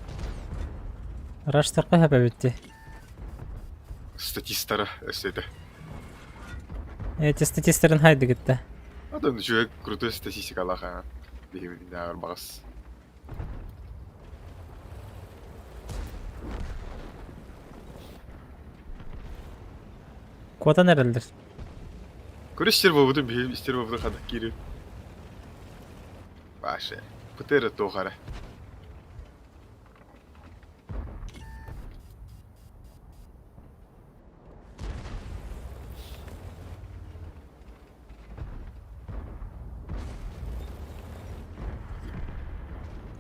Раштарга хэпэбитти. Статистара өссөтө. Эти статистарын хайдыгытта. Атын үчүгэй крутой статистикалаах аа. Биһибитинээҕэр баҕас. Куотан эрэллэр. Көрө истэр буолбутун биһи истэр буолбутун ханна киирин. Ваше. ПТР туох эрэ.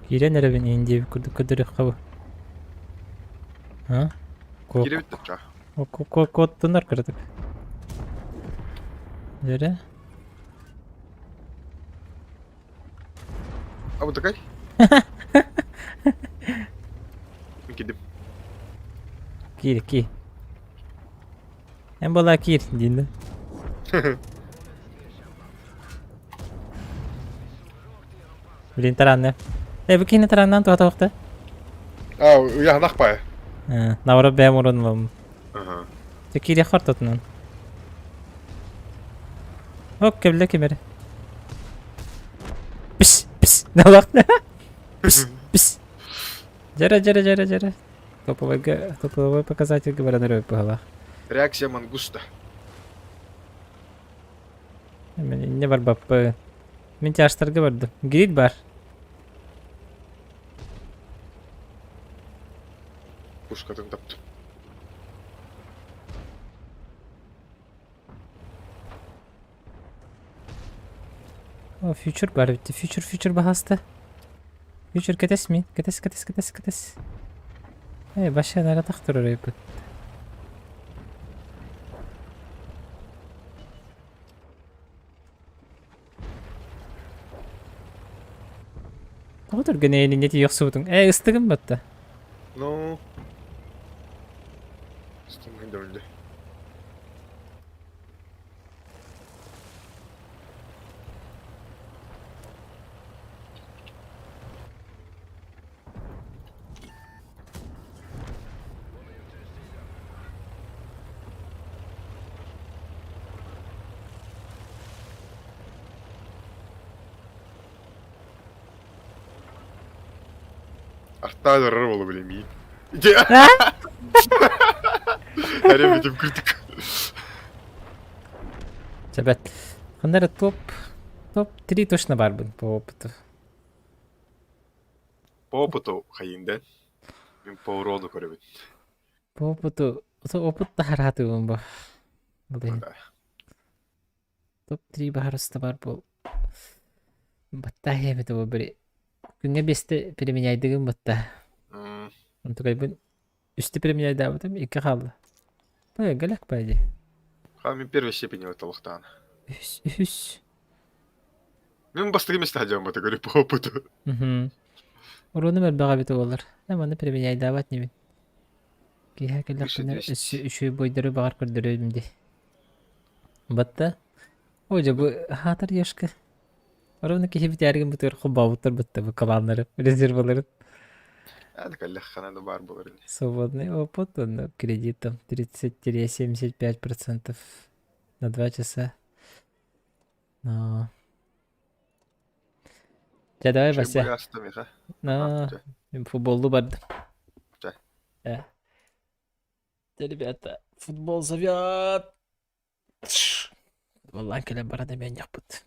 Киирэн эрэбин иһин диэбит курдук көрдөрүөххэ бу. А? Киирэбит да Куоттунар кыратык. Дьэрэ. А вот такай? Кидим. Киир, киир. Эн буолаа киир диин да. Блин, тараанна. Э, бу киһини тарааннаан туһата охта. А, уйаһанах бай. Наоборот, бэйэм урунлум. Ага. Ты киириэх ортотунан. Ок, кэбилэ кимэри. Пис, пис, налах. Пис, пис. Дьэрэ, дьэрэ, дьэрэ, дьэрэ. Топовойга, топовой показательга баран өрө быһалаах. Реакция мангуста. Мен инне барбаппын. Мин тяжтарга бардым. Грид бар. Пушкатын таптым. О, фьючер бар битти. Фьючер, фьючер баһаста. Фьючер кэтэс мин. Кэтэс, кэтэс, кэтэс, кэтэс. Э, баша наратах турар эбит. Тоҕо түргэн эйэнинньэ тиийэ охсубутуҥ? Ээ, ыстыгым батта. Ну... Ыстыгым өлдө. Артаа дорор болу билемиин. Эрэ бүтүм күрдүк. Чэбэт. Ханна эрэ топ топ 3 точно баарбын по опыту. По опыту хайында. Мин по урону көрөбүн. По опыту опыт таһараатыгын бу. Ол иһин Да. Топ-3 баһарыста бар буол. Баттаа эбит бу били күҥҥэ биэстэ применяйдыгын батта. Онтукайбын үстэ применяйдаабытым икки хаалла. Бу галак бади. Ха, мин первой степени оталыктаан. Үһүс, үһүс. Мин бастакы месте сылдьаммыта көрү по опыту. Мгм. Уруунум элбэх эбит буолар. Э, маны применяйдаабат нибин. Киэһэ кэллэхпинэ өссө үчүгэй буойдары баҕар көрдөрүөм дии. Батта О дьэ бу аһаатар Ешка. Ровно киһи бүтээригин бытыгар холбообуттар бытта бу калааннары, резерваларын. А, кэллэххинэ да баар буолар ини. Свободный опыт, онно кредит там 30-75% на 2 часа. Но... Дьэ, давай, Үчүгэй Вася. буйаста миэхэ. На, футболлуу бардым. Чэ. Э. Дьэ, ребята, футбол зовет. Валлаан кэлэн баран эмиэ анньахпыт.